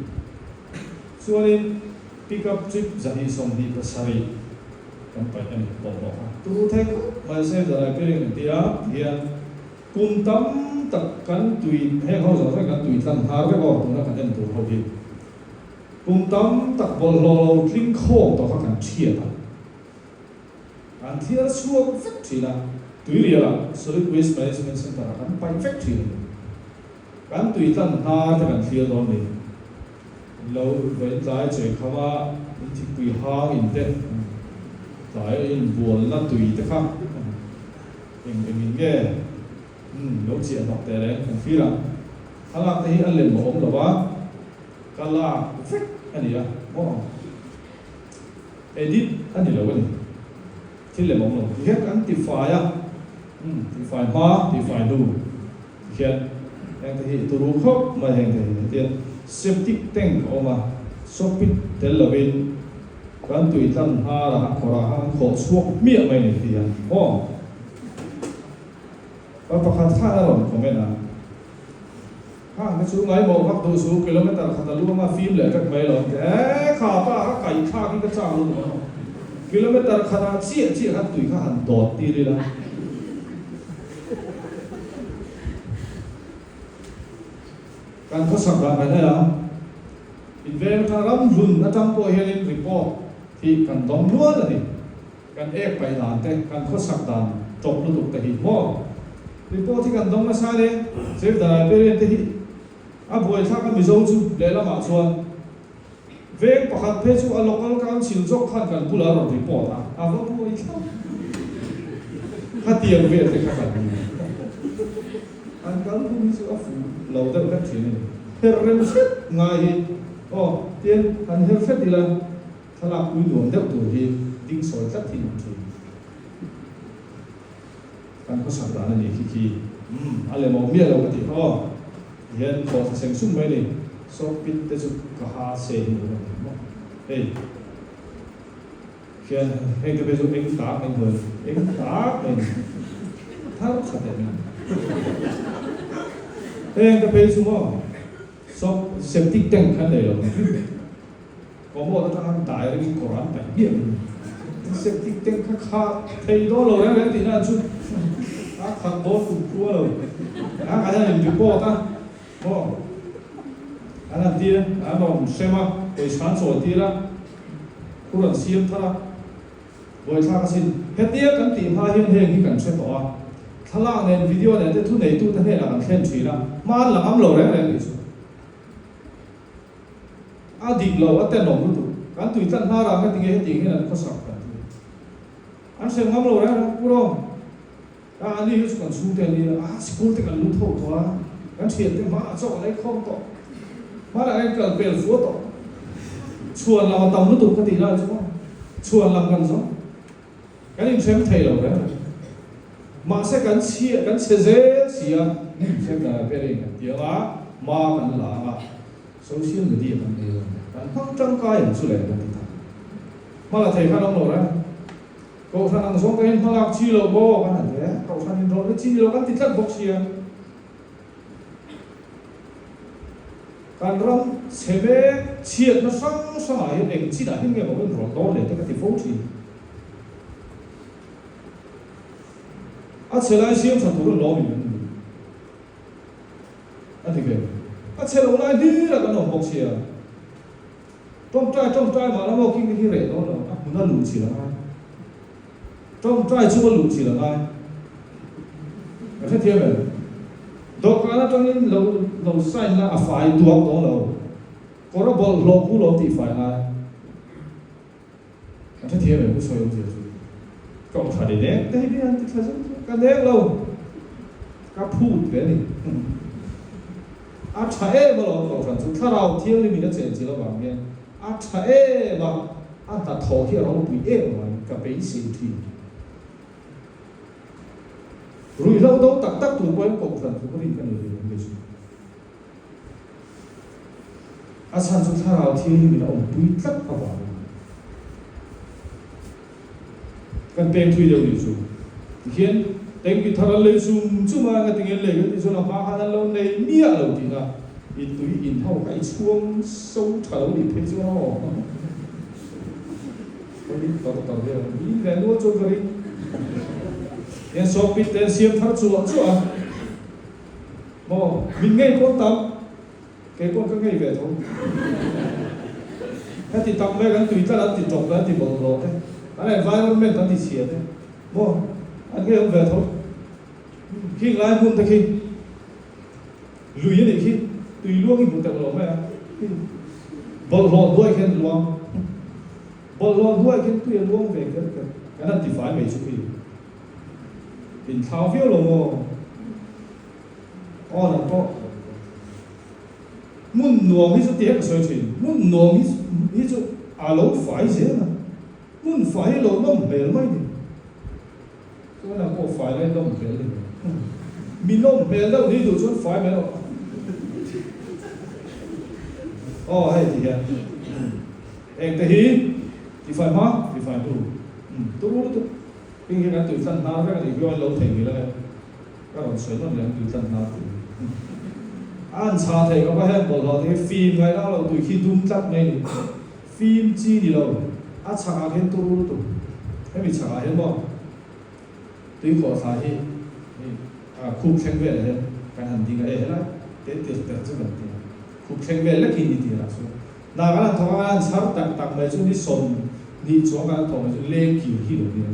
Chuanin pickup trip 227 kan paih a ni bawlhhlawh kha. Turu thei khawp mai Save the Librarian an ti a, tihian kum tam tak kan tui heng ho zawng zawng kan tui tlan nghal vek aw tuna kan en tur ho hi. Kum tam tak bawlhhlawh lo tling khawm tawh kha kan thiat a. Kan thial chhuak vek thin a, Tuirialah Solid Waste Management Centre-ah kan paih vek thin a ni. Kan tui tlan hnar te kan thlir dawn ni. In lo vawiin tlai chei kham a, in thikpui hang in te, tlai a inbualna tui te kha eng engin nge lo chiah hnawk teh reng kan thlir ang. Thlalak te hi a lem a awm lo a, ka lak vek a ni a maw? Edit a ni lo a ni. Thil lem awm lo. Ti hian kan tifai a, umm tifai hma, tifai hnu ti hian heng te hi turu khawp mai heng te hi. Hetiang septic tank a awm a, sawpit tel lovin kan tui tlan hnar ah kawr ah khan khawh chhuak hmiah mai a ni ti hian aw. Pa pakhat khan a rawn comment a. Khang te chu ngaimawh vak duh su, kilometer khat a luang a fim leh vek mai lo ang te. Eeh kha pa kha kaih thlak hi ka chak lutuk ang aw. Kilometer khat ah chiah chiah khan tui kha han dawt tir ila. Kan khawsak dan kan en ang. Inveng atang ram hlun atang pawh hianin report hi kan dawng nual a ni. Kan ek paih dan te, kan khawsak dan tawp lutuk te hi maw? Report hi kan dawng nasa le, Save the Librarian te hi a buaithlak a Mizo chu lehlamah chuan veng pakhat phei chu a local council zawk khan kan bulah a rawn report a, a va buaithlak khatiang vel te kha kan ni. An kalphung hi chu a fuh lo deuh hlek thin a ni. Her rem hret ngai hi aw tian han her hret ila. Thlalak pui nuam deuh tur hi ding sawi tlat hi an thin. Kan khawsak dan a nih khi khi. Umm a lem awm miah lo ka tih kha aw. Tihian thaw thla seng sung mai a ni. Sawk pit te chu ka ha se hi ni lo ka ti maw. Hei khian heng te phei chu eng tak mai hnuai eng tak mai ni. Thar khat em em. Heng te phei chu maw sawk septic tank khan nei lo. Commode atanga an dai ringin kawr an paih hmiah mai ni. Septic tank kha kha thei dawn lo reng reng tihna an chu a khat dawn kum khua lo. A kan han in report a maw an han tir an rawn hrem a pawisa an chawi tir a khur an siam thar a buaithlak asin. Hetia kan tih hma hian heng hi kan hre tawh a thlalak nen video nen te thuneitute hnenah kan thlen thin a hma an la ngam lo reng reng tih chu. A dik lo, a tenawm lutuk. Kan tui tlat hnar ah heti nge hetiang hian an khawsak kan ti. An hrem ngam lo reng reng, Pu Rom, a ani hi chu kan chhungte an ni a, a sikul te kan lut ho tawh a, kan thiante hmaah chaw kan ei khawm tawh, hmanah hian kal pel fua tawh. Chhuan lam a tam lutuk ka tih lai chu maw, chhuan lam kan zawng. Kan inhrem thei lo reng reng. Mahse kan chhia, kan chhe zel si a, hrem dan ah pairing kan ti ang a, hma kan la ang a, social media kan nei lo nia, kan hmang tangkai ang chu le kan ti ta. Hma la thei khan awm lo reng. Kohhran ang zawng te hian hma lak chi lo maw kan han ti a, kohhran inrawlh na chi ni lo kan ti tlat bawk si a. Kan ram chhe mek chhiatna hrang hrangah hian eng chinah hian nge maw kan rawn dawn leh te ka ti fo thin. A chhe lai siam tha tur an lawm in an ni. A ti ve. A chhe lo lai hlir a kan awm bawk sia. Tawngtai tawngtai mah la maw king hi reh dawn lo, a hmun a luh chilh a ngai. Tawngtai chu a luh chilh a ngai. Ka hrethiam em? Dawhkan atangin lo lo sign la a fai duak dawn lo. Kawr a bawlhhlawh khu lo tih fai ngai. Ka hrethiam em? Ka sawi awmzia chu ka aw tha ni nek te hi mi an ti thla zung zung. Ka nek lo. Ka phut ve a ni. A tha em alawm Kohhran chu Thlarau Thianghlim in a chen chilh avang hian a tha em a, a hnathawh hi a ropui em avangin ka beisei thin. Ruihhlo do tak tak tur pawhin Kohhran chu ka rin ka nei ve ang kei chu. A chhan chu Thlarau Thianghlim in a awmpui tlat avangin kan peng thui deuh nih chu. Tikhian. Tanki thar an lei chum chum a, engatinge an lei kan tih chuan a hma khan an lo nei miah lo tihna i tui in ho kha i chhuang so tha lo nih phei chuan aw. Ka ring tar tar vel a, mi in ve nual chuan ka ring. Hian sawkpit te an siam thar chuah chuah a, maw min ngei pawh an tam. Kei pawh ka ngei ve tho. Heti tak mai kan tui tlat an ti tawp an ti bawlhhlawh te, an environment an ti chhia te maw an ngei awm ve tho. Khing lai hmun te khi lui a nih khi tui luang i hmu teuh lo mai a, bawlhhlawh hnuai khian luang, bawlhhlawh hnuai khian tui a luang ve kher kher, kan han ti fai mai chu khi inthlau viau lo maw. Aw nang pawh hmun nuam hi chu ti ka sawi thin, hmun nuam hi hi chu a lo fai zel a, hmun fai hi lo nawm hmel mai ni. Chuan nang pawh fai lai nawm hmel ni mai. Mi nawm hmel deuh ni duh chuan fai mai rawh. Aw hei ti hian eng te hi ti fai hma ti fai hnu turu lutuk heng hi kan tui tlan hnar vek a nih hian lo theihnghilh ang e. Ka rawn sawi nawn leh ang tui tlan hna tih hi. A an chha thei khawp a, heng bawlhhlawh te hi fim ngaih lak lo tui khi dum tlat mai ni. Fim chi ni lo, a chhakah khian turu lutuk. Hemi chhakah hian maw tui khawh thla hi khup thleng velah hian kan han ding a, e helai te tir ter chu kan ti a, khup thleng vel lek hi ni tirah chuan hna kan han thawk a, kan han chhar tak tak mai chu ni 20 chuang kan han thawk mai chu leng kir hi lo nia.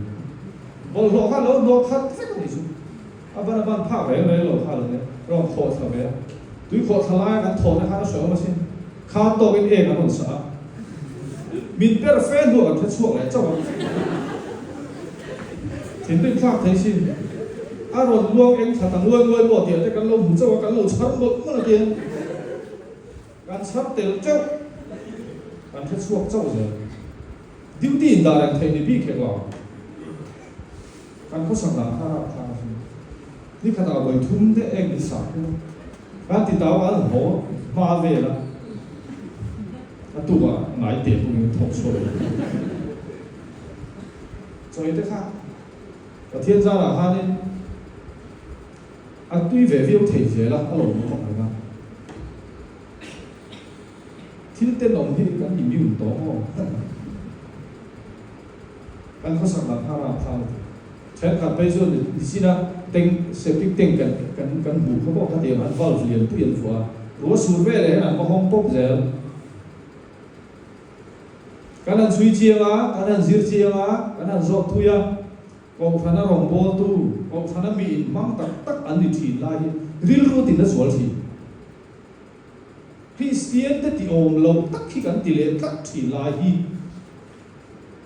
Bawlhhlawh kha lo hnawh khat vek a nih chu. A ban a ban phak reng reng lo kha lo nia. Rawn khawh thla ve a. Tui khawh thla laia kan thawhna khan a hre awm asin. Khan tawkin eng an rawn sah a. Min per fe hnuah kan hre chhuak leh chauh a. Thinrim thlak thei sin. A rawn luang eng thla ta nguai nguai maw tih ah te kan lo hmu chauh a, kan lo chhar mawlh mawlh a tia. Kan chhar tel teuh. Kan hre chhuak chauh zel. Duty in dah reng theih ni bik hek lo. Kan khawsak dan kha rap thlak a hring. Ni khatah vawi thum te eng ni sak pu. Kan ti tau an haw hma vel a. A tukah ngai teh pawh in thawk chhuak lo. Chawi te kha Pathian zarah khanin a tui ve viau thei zel a, a lawmawm ang reng a. Thil tenawm hi kan immune tawh maw? Kan khawsak dan kha rapthlak a ti. Thenkhat phei chuan ni chin a tank, septic tank kan kan kan hmuh kha pawh khatiang an valve lian pui an vuah a, ruah sur veleh hian an va hawng pawp zel. Kan han chhui chiang a, kan han zir chiang a, kan han zawt thui a, Kohhrana rawngbawltu, Kohhrana mi inhmang tak tak an ni thin lai hi rilru tin a zual thin. Kristian te ti awm lo tak hi kan ti leh tlat thin lai hi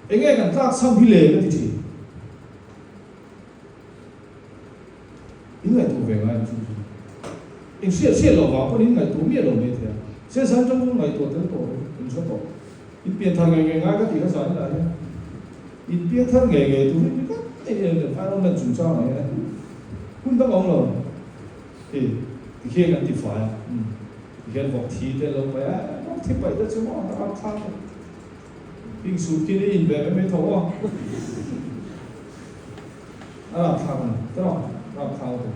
enge kan tlak chham hi le ka ti thin. In ngaihtuah ve ngai ang chu chu. In hriat hriat loh vang pawn in ngaihtuah miah lo mai thei a. Sesang tang chu ngaihtuah tel tawh lo, in hre tawh. In pianthar ngei ngei ngai ka tih kha zan inah hian in pianthar ngei ngei tur hi mi tak mai hian environment chungchang ah hian hun dang a awm lo. Hei tikhian kan ti fai a, tikhian vawk thi te lo paih a, vawk thi paih te chu maw a ram thlak a, hing suit khi ni in ve mai mai tho aw, a ram thlak a ni tawh ram thlak a tu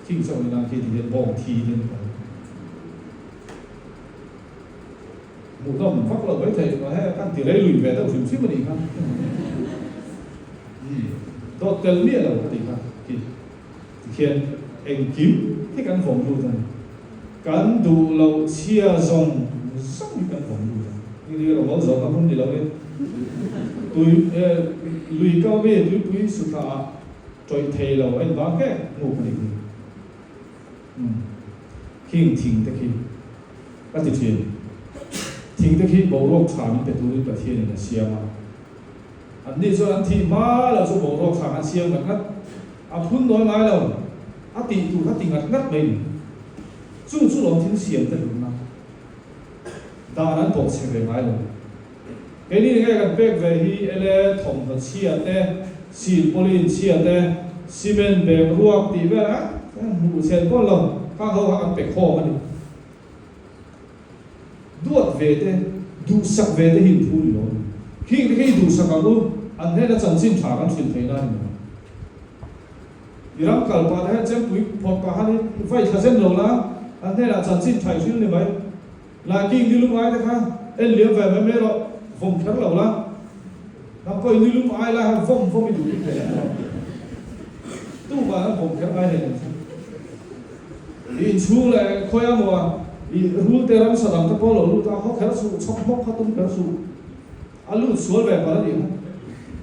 khing chauh ni nan khi tikhian bawng thi te ni paih hmuhnawm vak lo mai thei he kan ti rei lui ve deuh hrim hrim a nih kha dawt tel miah lo ka tih kha khi. Tikhian engkim hi kan vawm lut a ni. Kan duh loh chhia zawng zawng hi kan vawm lut a ni. Ni ni rawng lo zawhna hun ni lo in tui lui kau mi tuipui suthla ah tawih thei lo a invang hle nguk a nih hi. Umm khing thing te khi ka ti thin. Thing te khi boruak tha min pe turin Pathian in a siam a. Anni chuan an thih hma lo chu boruak tha an siam ngat ngat. A phun nawi ngai lo, a tih tur kha ti ngat ngat mai ni. Chu chu lawm thil siam te hlutna dan an pawh chhe ve ngai lo. Keini nge kan pek ve hi ele thawmhnaw chhia te, silpawlin chhia te, cement bag ruak tih vel a hmuh chhen pawn lo, khang ho kha kan pe khawm a ni. Duat ve te, duhsak ve te hi in thu ni lo a ni. Khing te khi duhsak ang u, an hnena chanchin tha kan hrilh theih na a ni lo. I ram kal pah te hian chempui phawrh pah khan i vai thla zen lo la, an hnenah chanchin thaih hril ni mai. Laiking nilum ai te kha en liam ve mai mai rawh, vawm kher lo la. Nang pawh i nilum ai lai khan vawm vawm i duh bik hle ang. Tumah an vawm kher ngai hle ang chu. I inchhung leh khawi a maw i rul te ramsa dang te pawh lo lut a, haw kher suh, chhawk hmawk kha tum kher suh. A lut sual ve palh a nih kha.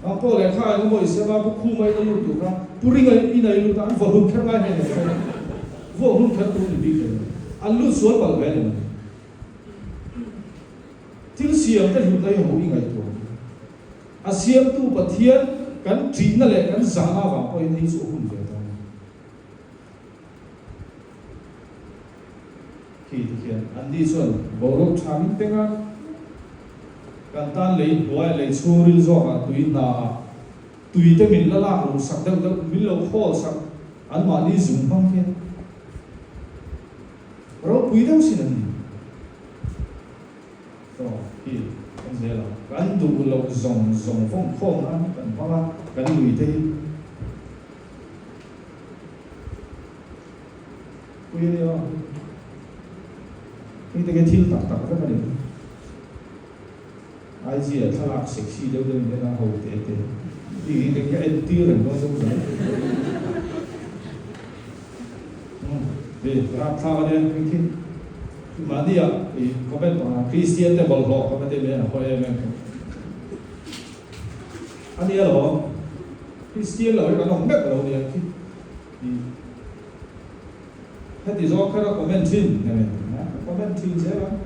Nang pawh lehkha eng emaw i sem a, pu Khuma in a lut tur kha pu Ringa in a i lut a, an vaw hlum kher ngai hle hle mai. Vaw hlum kher tur ni bik hle mai. An lut sual palh ve a ni mai. Thil siam te hlutna hi ho i ngaihtuah ang. A siamtu Pathian kan ṭihna leh kan zahna avang pawhin hei chu a hun ve ta a ni. Khi ti khian anni chuan boruak tha min peng a, kan tan lei hnuai lei chhungril zawkah tui hnaah tui te min la lak luh sak deuh deuh, min lo khawl sak anmahni zung hmang khian ropui deuh sin an ni. Aw khi kan zel ang. Kan duh loh zawng zawng vawng khawm nan kan hmang a, kan lui te hi. Pui a nia. Hei te khi thil tak tak vek a ni. IG ah thlalak sexy deuh deuh in en a ho te te. Hei hi te khi a entir reng dawn zawk zawk. Hei rapthlak a nia hei khi. Mahni ah i comment panga Kristian te bawlhhlawh comment em em a hawi em em. A nia lo. Kristian lo hi kan awm meuh lo nia khi. Heti zawk kher a comment thin nge ka comment thin zel ang.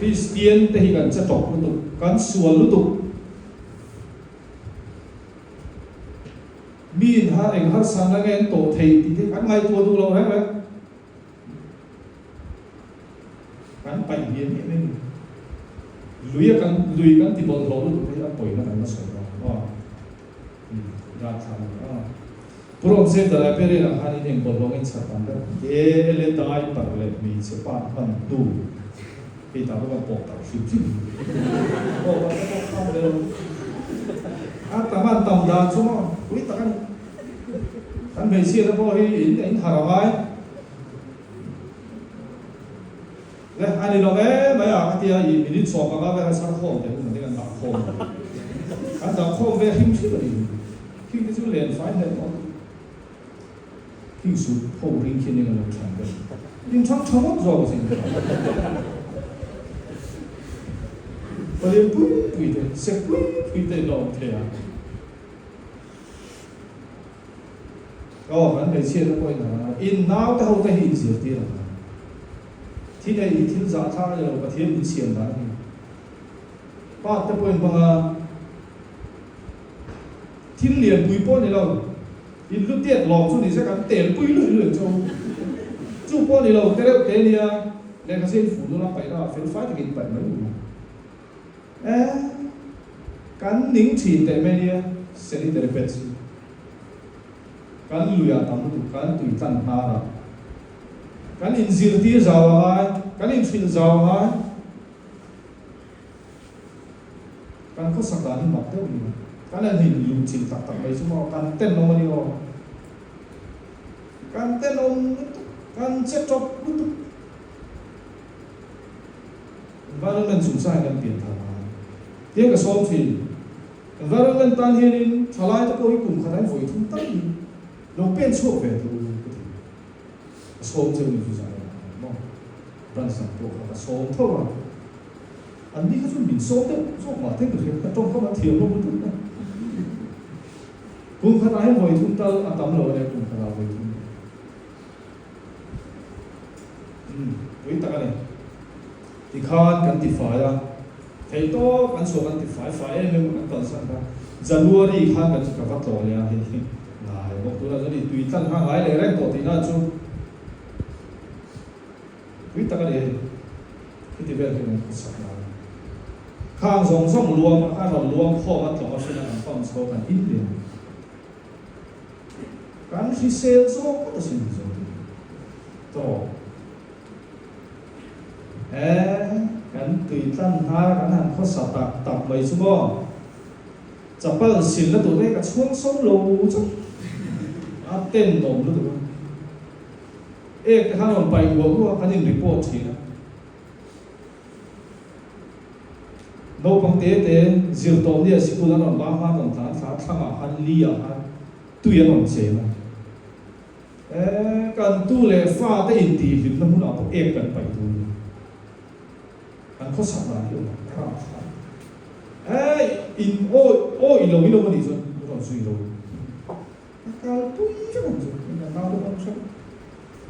Kristian te hi kan che tawp lutuk, kan sual lutuk. Mi in har eng harsa na nge an tawh theih tih te kan ngaihtuah duh lo reng reng. Kan paih hniam em em ni. Lui a kan lui kan ti bawlhhlawh lutuk te hi a pawina kan la sawi dawn aw. Rat thla a ni a. Pu Rawmseng Dalai Perian ah khan in eng bawlhhlawh in chhar tam ber. E le dai par leh hmeichhe pa hman hnu hei ta bawk a pawh tarh hrim hrim. Pawh parh te pawh kham ve lo. A tam an tam dan chu maw pui tak a ni. Kan hmeichhia te pawh hi in in harh a ngai. Le a ni lo e mai a ka tia i minute 15 vel khan chhar khawm teh hun ang te kan dah khawm a ni. Kan dah khawm ve hrim hrim a ni. Khing te chu len fai hle tawh a. Khing suh ho ring khi ning a lo than vel. In thang tha ngawt zawk a sin. Palian pui pui te, sek pui pui te in la awm thei a. Aw, kan hmeichhia te pawhin a rawn a, in naute ho te hi in zirtir ang a. Thi nei hi thil zahthlak a ni lo, Pathian min siam dan a ni. Pa te pawhin hmang a, thil lianpui pawh a ni lo, in lu tiat lawm chu ni se kan tel pui luih luih ang chu. Chu pawh a ni lo, te reuh te nia, lehkha zia in fun dawn a, paih na ah fel fai takin paih mai ru. E, kan ning thin teh mai nia, sanitary pads hi. Kan luiah tam lutuk, kan tui tlan hnar a. Kan inzirtir zau a ngai, kan inhrilh zau a ngai. Kan khawsak dan hi mak deuh ni. Kan han in luh chilh tak tak mai chu maw, kan tenawm a ni aw. Kan tenawm lutuk, kan che tawp lutuk. Environment chungchang hian kan pian thar a, tia ka sawm thin. Environment tan hianin thalai te pawh hi kum khat ah hian vawi thum tal hi lo pen chhuak ve tur ka ti. Ka sawm cheu ni chu zan ah hian maw branch dang pawh kha ka sawm tho a, an ni kha chu min sawm deuh zawk mah thei ka hria, ka tawngkam an thiam lo lutuk a. Kum khat ah hian vawi thum tal a tam lo a nia kum khat ah vawi thum. Umm, pui tak a ni. Tikhan kan ti fai a, thei tawp kan chhuah kan ti fai fai em em a kan kalsan kha. January khan kan ka va tlawh leh a hei hi ngai bawk tunah chuan i tui tlan kha ngai leh reng tawh tihna chu pui tak a ni hei. Khiti vel khi kan khawsak dan a ni. Khang zawng zawng luang a rawn luang khawm a tlawng a hrin a kan pump chho kan in leh ang. Kan hrisel zawk phawt asin Mizo te hi. Tawk. E, kan tui tlan hnar kan han khawsa tak tak mai chu maw. Chapal silna tur te hi ka chhuang so lo chauh. A tenawm lutuk a. Ek te khan rawn paih nguah nguah a, kan in report thin a. Naupang te te zir tawh nia sikul an rawn bang khan rawn tlan thla a, thlangah khan li ah khan tui an rawn chen a. E, kan tu leh fa te intihhlimna hmunah pawh ek kan paih tur a ni. Kan khawsak dan hi awm a rang thlai. E, in awi awi lo ilo a nih chuan i rawn zui lo. A kalpui vek ang chu, in kan nau te pawh an hre vek.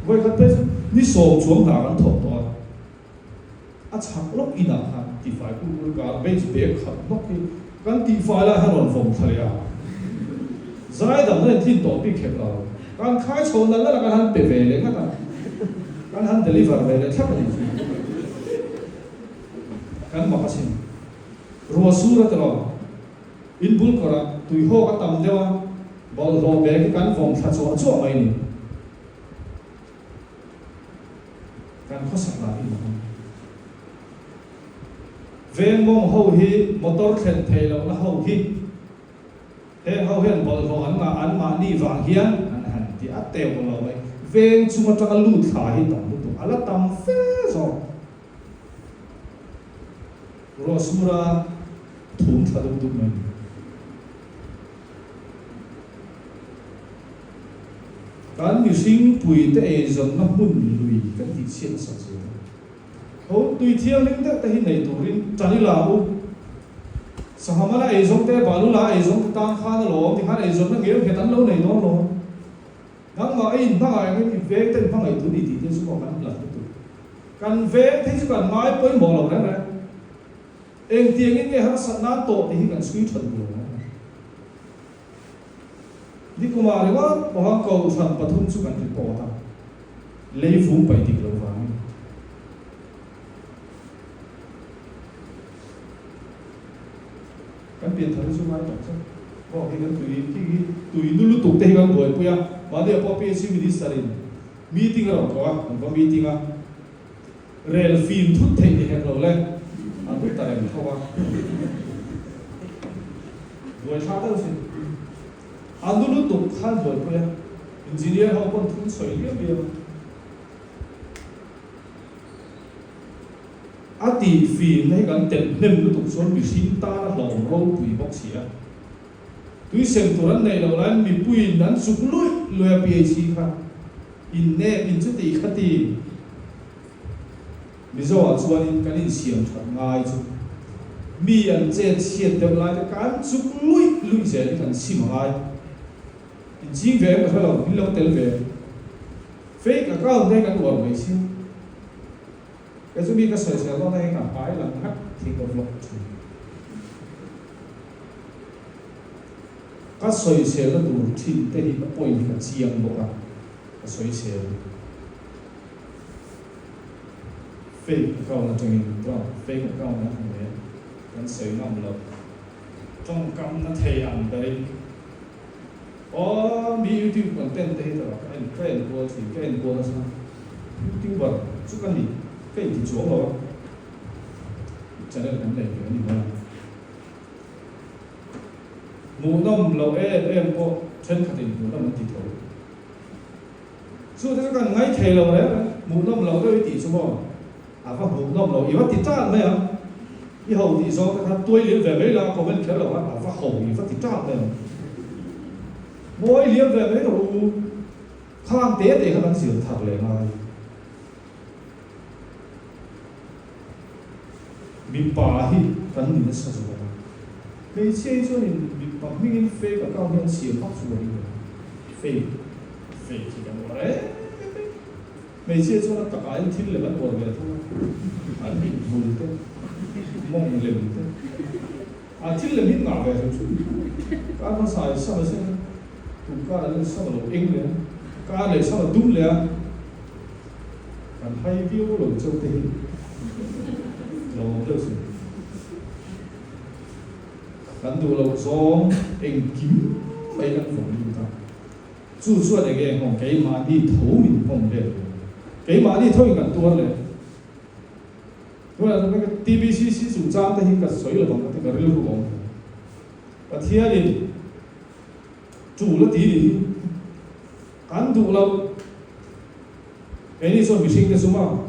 Vawikhat phei chu ni sawm chuang hna kan thawk tawh a, a chhak lawk inah khan tifai kur kur garbage bag khat hnawk hi kan tihfai lai khan rawn vawm thla leh a. Zaidam na in thin tawh bik hek lo. Kan khai chho nalh nalh a kan han pe ve leh ngat a, kan han deliver ve leh thlap a nih chu. Kan mak asin. Ruah sur a ti lo. In bul kawrah tui hawk a tam deuh a, bawlhhlawh bag hi kan vawm thla chuah chuah mai ni. Kan khawsak dan hi mak a ni. Veng mawng ho hi motor thlen theih lohna ho hi heng ho hian bawlhhlawh an ngah an mahni vang hian an han ti a teuh lo mai. Veng chung atanga lut thla hi tam lutuk a la tam fe zawk. Ruah sura thum thla dup dup mai ni. Kan mihring puite eizawnna hmun lui kan tih chhiat nasa zel a. Ho tui thianghlim deuh te hi nei turin tan i la u. Sangha mana eizawng te, balu la eizawng te tan khan alawm tikhan eizawnna ngel nghet an lo nei dawn lo. Nangmah i inhmangaih angin i veng te inhmangaih tur i tih te chu maw kan hlat lutuk. Kan veng te hi chu kan ngai pawimawh lo reng reng. Engtiangin nge harsat nan tawh tih hi kan chhui tha duh lo reng reng. Nikumah ringawt pawha kohhran pathum chu kan report a, lei vung paih dik loh vangin. Kan pian thar hi chu ngai tak zet. Aw hei kan tui khi hi tui nu lutuk te hi kan buaipui a, mahni ah pawh PHC Minister in meeting a rawn thawk a, kan va meeting a, rel fim thut theih ni hek lo le, an lut ta reng tho a, buaithlak deuh sin. A nu lutuk khan buaipui a, engineer ho pawn thil sawi liam liam a. A tih fimna hi kan telh hnem lutuk chuan mihring tan a hlauhawm ropui bawk si a. Tui sem tur an neih loh laiin mipuiin an chuk luih luih a PHC kha innep in chuti kha ti Mizo ah chuanin kan insiam that ngai chu mi an chet chhiat deuh lai te kan chuk luih luih zel hi kan chim a ngai. Inching ve em ka hre lo, min lo tel ve. Fake account te kan uar mai si. Kei chu mi ka sawisel dawn a hei ka hmai lang ngat thing ka vlog thin. Ka sawiselna tur thin te hi ka point hi ka chiang bawk a, ka sawisel. Fake account atangin chuan fake account an hmu e, kan sawi ngam lo. Tawngkam na thei ang berin. Aw mi youtube content te hi tawrh ka en ka en kual thin ka en kual nasa youtuber chu ka ni ka inti chuang lo a channel kan nei ve a ni mai a hmuhnawm loh em em pawh thenkhat in hmuhnawm an ti tho chu te chu kan ngaithei lo reng reng hmuhnawm loh deuh i tih chu maw. A va hmuhnawm lo, i va ti tan mai ang. I ho tih zawng te kha tuai liam ve mai la, comment kher lo khan a va ho, i va ti tan mai ang. Ngawi liam ve mai rawh u, khang te te kha kan zir thar leh ngai. Mipa hi kan ni nasa zawk a, hmeichhia hi chuanin mipa hmingin fake account hi an siam vak chu ka ring lo. Fake, fake hi kan uar em em mai. Hmeichhia chuan a takah in thil lem an uar ve thung a, an mithmul te, mawng lem te, a thil lem hi ngah ve hrim hrim. Kar hmasa in sam a sen a, tum kar an in sam a lo eng leh a, kar leh sam a dum leh a, kan hai viau lo cheu te hi lo awm deuh sin. Kan duh loh zawng engkim mai kan vawm lut a. Chu chuan eng eng nghawng keimahni tho min nghawng let lo. Keimahni tho in kan tuar leh. Tunah chuan ka TBCC chungchang te hi ka sawi lo vang ka ti ka rilru awm. Pathianin tul a ti ni hi. Kan duh loh, keini chuan mihringte chu maw,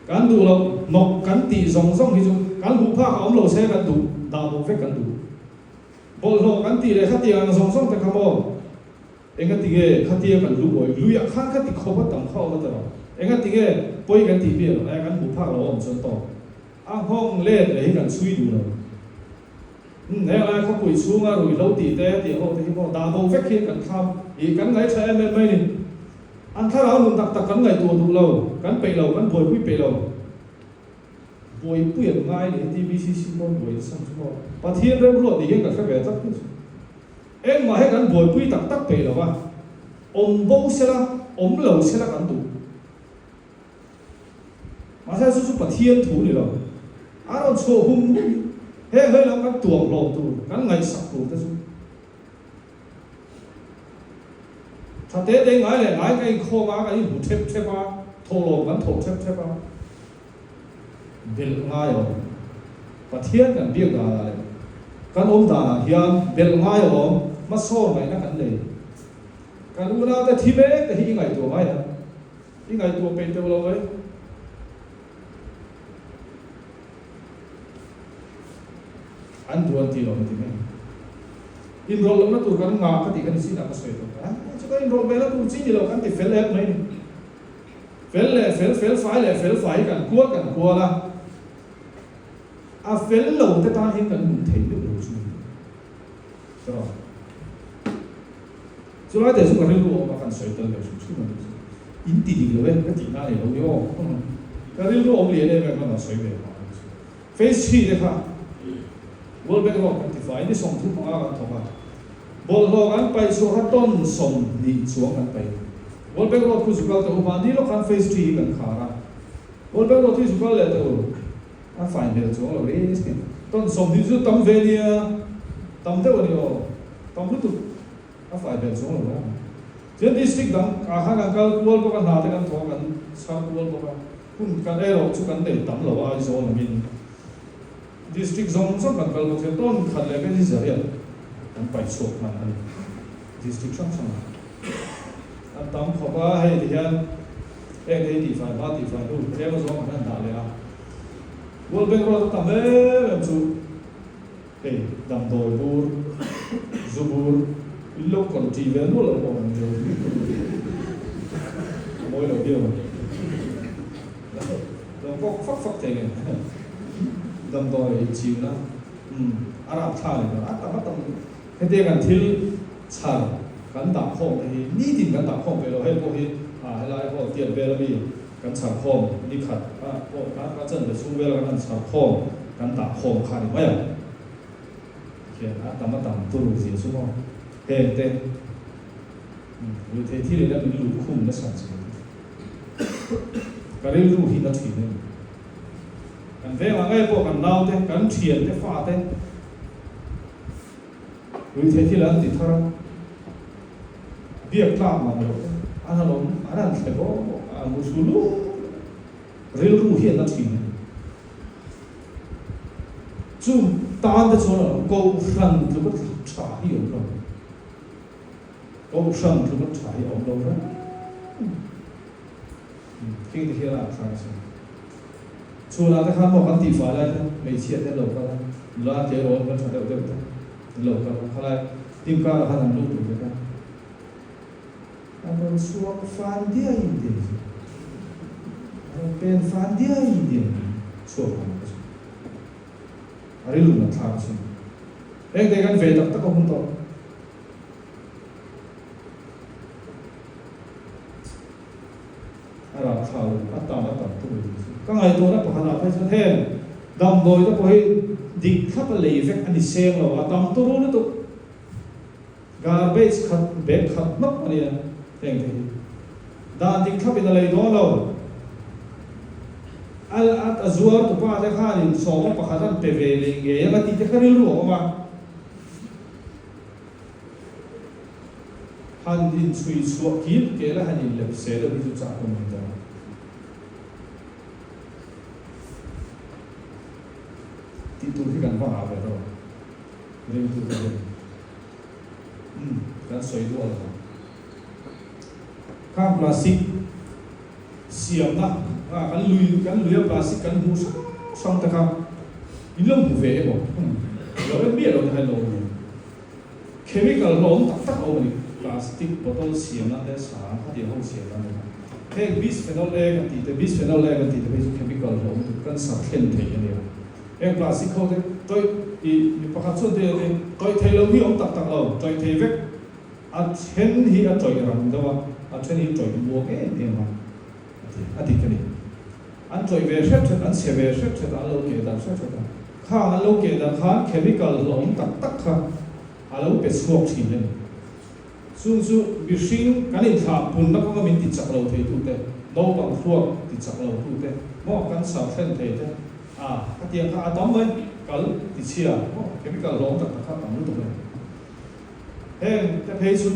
kan duh loh hnawk kan tih zawng zawng hi chu kan hmuh phak a awm lo se kan duh dah bo vek kan duh. Bawlhhlawh kan tih leh khatiang ang zawng zawng te kha maw, engatinge khatia kan lu awi luiah khan khati khawp a tam kha awm a ta lo, engatinge pawi kan tih miah loh, eh kan hmuh phak lo a awm chuan tawk a nghawng let leh hi kan chhui duh lo. Umm heng lai khawpui chhunga ruihhlo tih te tih ho te hi maw dah bo vek hi kan thlam ih kan ngaihthla em em mai ni. An thlarau nun tak tak kan ngaihtuah duh lo, kan peih lo, kan buaipui peih lo. Buaipui an ngai ni hi TBCC pawn buai nasa chu maw. Pathian remruat ni hian ka hre ve tlat mai chu. Engmah hi kan buaipui tak tak peih lo va, awm bo sela, awm lo sela kan duh. Mahse chu chu Pathian thu ni lo. A rawn chhuah hum hum hi heng hlei lam kan tuam hlawm tur, kan ngaihsak tur te chu tha te te ngai leh ngai kan inkhawm a, kan inhmu thep thep a, thawhlawm kan thawh thep thep a, belh ngai a awm. Pathian kan biak danah leh kan awm danah hian belh ngai a awm, hmasawn ngaihna kan nei. Kan unaute thi mek te hi i ngaihtuah ngai ang. I ngaihtuah peih teuh lo mai. An duan ti lo ti mai. Inrawlh lohna tur kan ngah ka tih kha ni chinah ka sawi tawh. A chu ka inrawlh ve na tur chi ni lo kan ti fel em mai ni. Fel leh fel, fel fai leh fel fai hi kan kual kan kual a. A fel lo te tan hian kan nun thei meuh lo chu ni. Tawh. Chulai te chu ka rilru a awm a, kan sawi tel ve hrim hrim a nih chu. In ti dik lo e, ka tihna a nei lo ni aw. Ka rilru a awm lian em em khan a sawi ve phah a nih chu. Phase 3 te kha World Bank Road kan ti fai, ni 35 kan thawk a. Bawlhhlawh kan paih chhuah kha ton 20 chuang kan paih. World Bank Road khu zu kal teh u, mahni lawk khan Phase 3 hi kan khar a. World Bank Road hi zu kal leh teh u, a fai hmel chuang lo ri. Ton 20 chu tam ve nia, tam deuh a ni aw, tam lutuk. A fai ber chuang lo mai ang. Chuan district dang ah khan kan kal kual bawk a, hna te kan thawk a, kan chhar kual bawk a, hun kan erawh chu kan nei tam lo a, Aizawl angin district zawng zawng kan kal bawk sia, tawn khat leh vel hi zariat kan paih chhuak hman a ni district hrang hrang ah. An tam khawp a, hei ti hian heng te hi tihfai hma tihfai hnu tlem azawng kan han dah leh a, World Bank ruat a tam em em chu. Hei damdawi bur, zu bur, in lo kawn ṭi vel nual lo pawh an deuh. A mawi lo viau ang. Lo kawk fak fak thei nge. Damdawi inchhirna, umm, a rapthla leh dawn a, tam a tam. Hetiang kan thil chhar kan dah khawm te hi nitin kan dah khawm ve lo, hei pawh hi helai hall tiat vel ami kan chhar khawm ni khat a pawh kha ka chanve chhung vel kan han chhar khawm kan dah khawm kha ni mai ang khian a tam a tam turu zia chu maw heng te ruihtheih thil in a min luh khum nasa zia te ka rilru hi na thin a ni kan vengah ngei pawh kan naute kan thian te fate Ruihtheih thil an ti thar a, biak tlak mang loh te an han awm, an han thle bawk bawk a, an muthlu luh rilru hi an la thin a ni. Chung tan te chuan an Kohhran tluka tha hi awm lo. Kohhran tluka tha hi awm lo reng. Khing te hian a thlak a sin. Chhunah te khan maw kan tihfai lai khan hmeichhia te an lo kal a, nula tleirawl kan tha deuh deuh te an lo kal a, khalai team karah khan an lut tur te kha an rawn chhuak fan diai diai chu, an rawn pen fan diai diai chhuak ang ka chu. A rilru nat thlak a sin. Heng te kan ve tak tak a hun tawh. A rah thla lo, a tam a tam tur a ni chu. Ka ngaihtuahna pakhatah phei chuan heng damdawi te pawh hi dik thlap a lei vek a ni seng lo, a tam turu lutuk. Garbage khat bag khat hnawk a nia heng te hi. Dan dik thlapin a lei dawn lo. Al at a zuar tupa te khanin sawma pakhat an pe ve leh ngei ang a tih te kha rilru a awm a. Han inchhui chhuah kil kel a han inlep se deuh hi chu chak awm ang ta. Tih tur hi kan va ngah ve tawh ringtu te hian. Umm kan sawi duah lo ang. Khang plastic siamna ah kan lui kan luia plastic kan hmuh hrang hrang te kha in lo hmu ve emaw lo en miah lo te kha in lo hmu. Chemical hlawm tak tak a awm a ni. Plastic bottle siamna te sang khatiang ho siamna te kha. Heng bisphenol A kan tih te, bisphenol A kan tih te phei chu chemical hlawm lutuk cancer thlen thei a nia. Heng plastic ho te tawih ih mi pakhat chuan te te tawih thei lo hi a awm tak tak lo, tawih thei vek. A then hi a tawih rang deuh a, a then hi tawih muang em em a a ti, a dik a ni. An tawih ve hret hret, an chhe ve hret hret a, an lo keh dan hret hret a. Khang an lo keh dan khan chemical hlawm tak tak kha a lo pe chhuak thin a ni. Chung chu mihring kan inthlah punna kawnga min ti chak lo theitute, naupang thluak ti chak lo tute maw cancer thlen thei te a khatiang kha a tam mai, kal ti chhia maw chemical hlawm tak tak kha a tam lutuk a ni. Heng te phei chu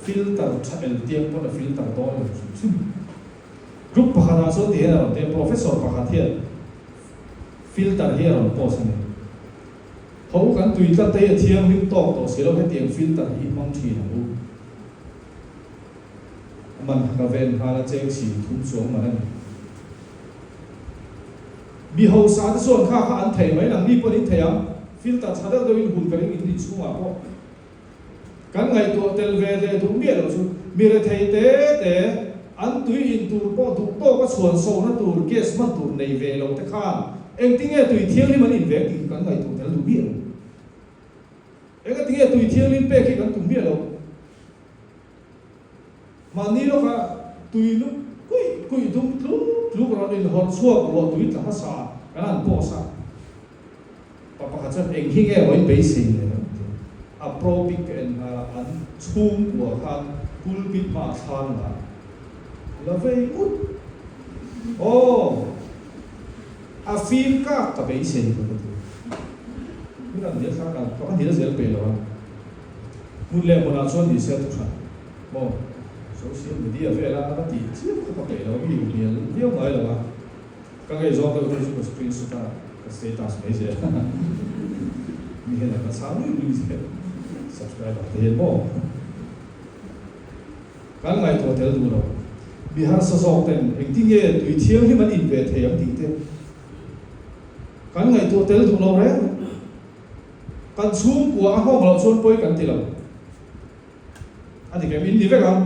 filter tha el tiang pawn a filter dawn lo hrim hrim. Group pakhatah chuan ti hian a rawn ti a, Professor pakhat hian filter hi a rawn post a ni. Ho kan tui tlat te hi a thianghlim tawk tawh si lo, hetiang filter hi i hmang thin ang u. A man kha ka ven nghal a, cheng chhin thum chuang man a ni. Mi hausa te chuan kha kha an thei mai nang mi pawn in thei ang, filter tha deuh deuhin hun ka ring in nih chhungah pawh. Kan ngaihtuah tel ve leh duh miah loh chu mi rethei te te, an tui in tur pawh duh tawka chhuan sona tur gas hman tur nei ve lo te khan engtinge tui thianghlim an in ve tih kan ngaihtuah tel duh miah lo. Engatinge tui thianghlim pek hi kan tum miah lo. Mahni lawka tui luk kuih kuih dum tluk tluk rawn inhawrh chhuak ruah tui tla hmasa kan han post a. Pa pakhat chuan eng hi nge awin beisei leh lo ti a pro pic ka en nghal a, an chhungkua khan pulpit hmaah thlan la la vei ut. Aw, a fim kak ka beisei ka ti. Min rawn hnial thla ka ka va hnial zel peih lo a. Hmun leh hmunah chuan ni se thu hran maw social media vela a va tih chiam kha ka peih lo a, mi hnial viau ngai lo a. Ka ngaihzawng deuh te chu ka screenshot a, ka status mai zel a, mi hian an la chhang luih luih zel, subscriber te hian maw kan ngaihtuah tel duh lo, mi harsa zawk ten engtin nge tui thianghlim an in ve thei ang tih te kan ngaihtuah tel duh lo reng, kan chhungkua a nghawng loh chuan pawi kan ti lo, a dik em in ni vek ang,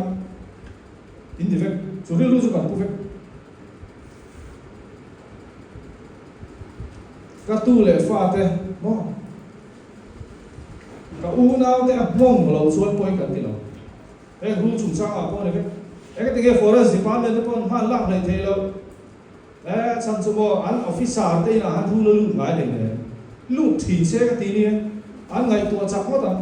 in ni vek, chu rilru chu kan pu vek. Ka tu leh fate maw? Ka unaute a hmawng lo chuan pawi kan ti lo. Heng rul chungchangah pawh a ni vek. Engati nge Forest Department te pawh an hman lak hleih theih loh? Eh, chhan chu maw an officer te inah han rul a lut ngai hlei hle. Lut thin se ka ti nia, an ngaihtuah chak ngawt ang.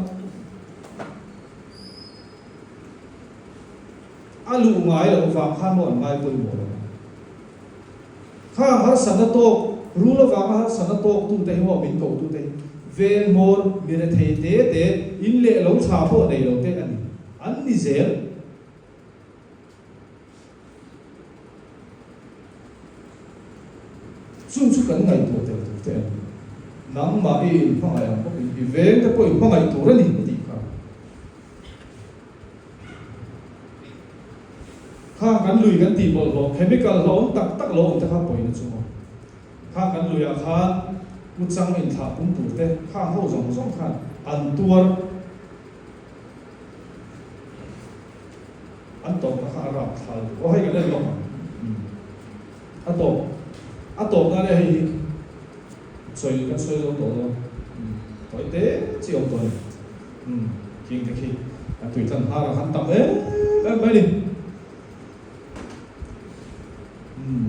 A luh ngai loh vang khan maw an ngai pawimawh lo. Khang harsatna tawk, rul avanga harsatna tawk tute hi maw min koh tute hi veng hmawr, mi rethei te te, in leh lo tha pawh nei lo te a ni. An ni zel. Chung chu kan ngaihtuah tel tur te a ni. Nangmah i inhmangaih ang bawkin i veng te pawh inhmangaih tur a ni tih kha. Khang kan lui kan tih bawlhhlawh, chemical hlauhawm tak tak lo awm te kha pawina chu maw. Khang kan luiah khan uchang inthlah pum tur te khang ho zawng zawng khan an tuar an tawpna kha a rap thlal duh. Aw hei kan en lawk ang. A tawp a tawpna leh hei hi sawi kan sawi zo tawh lo. Tawi te chi awm tawh a ni. Umm khing te khi an tui tlan har ang han tam em em mai ni. Umm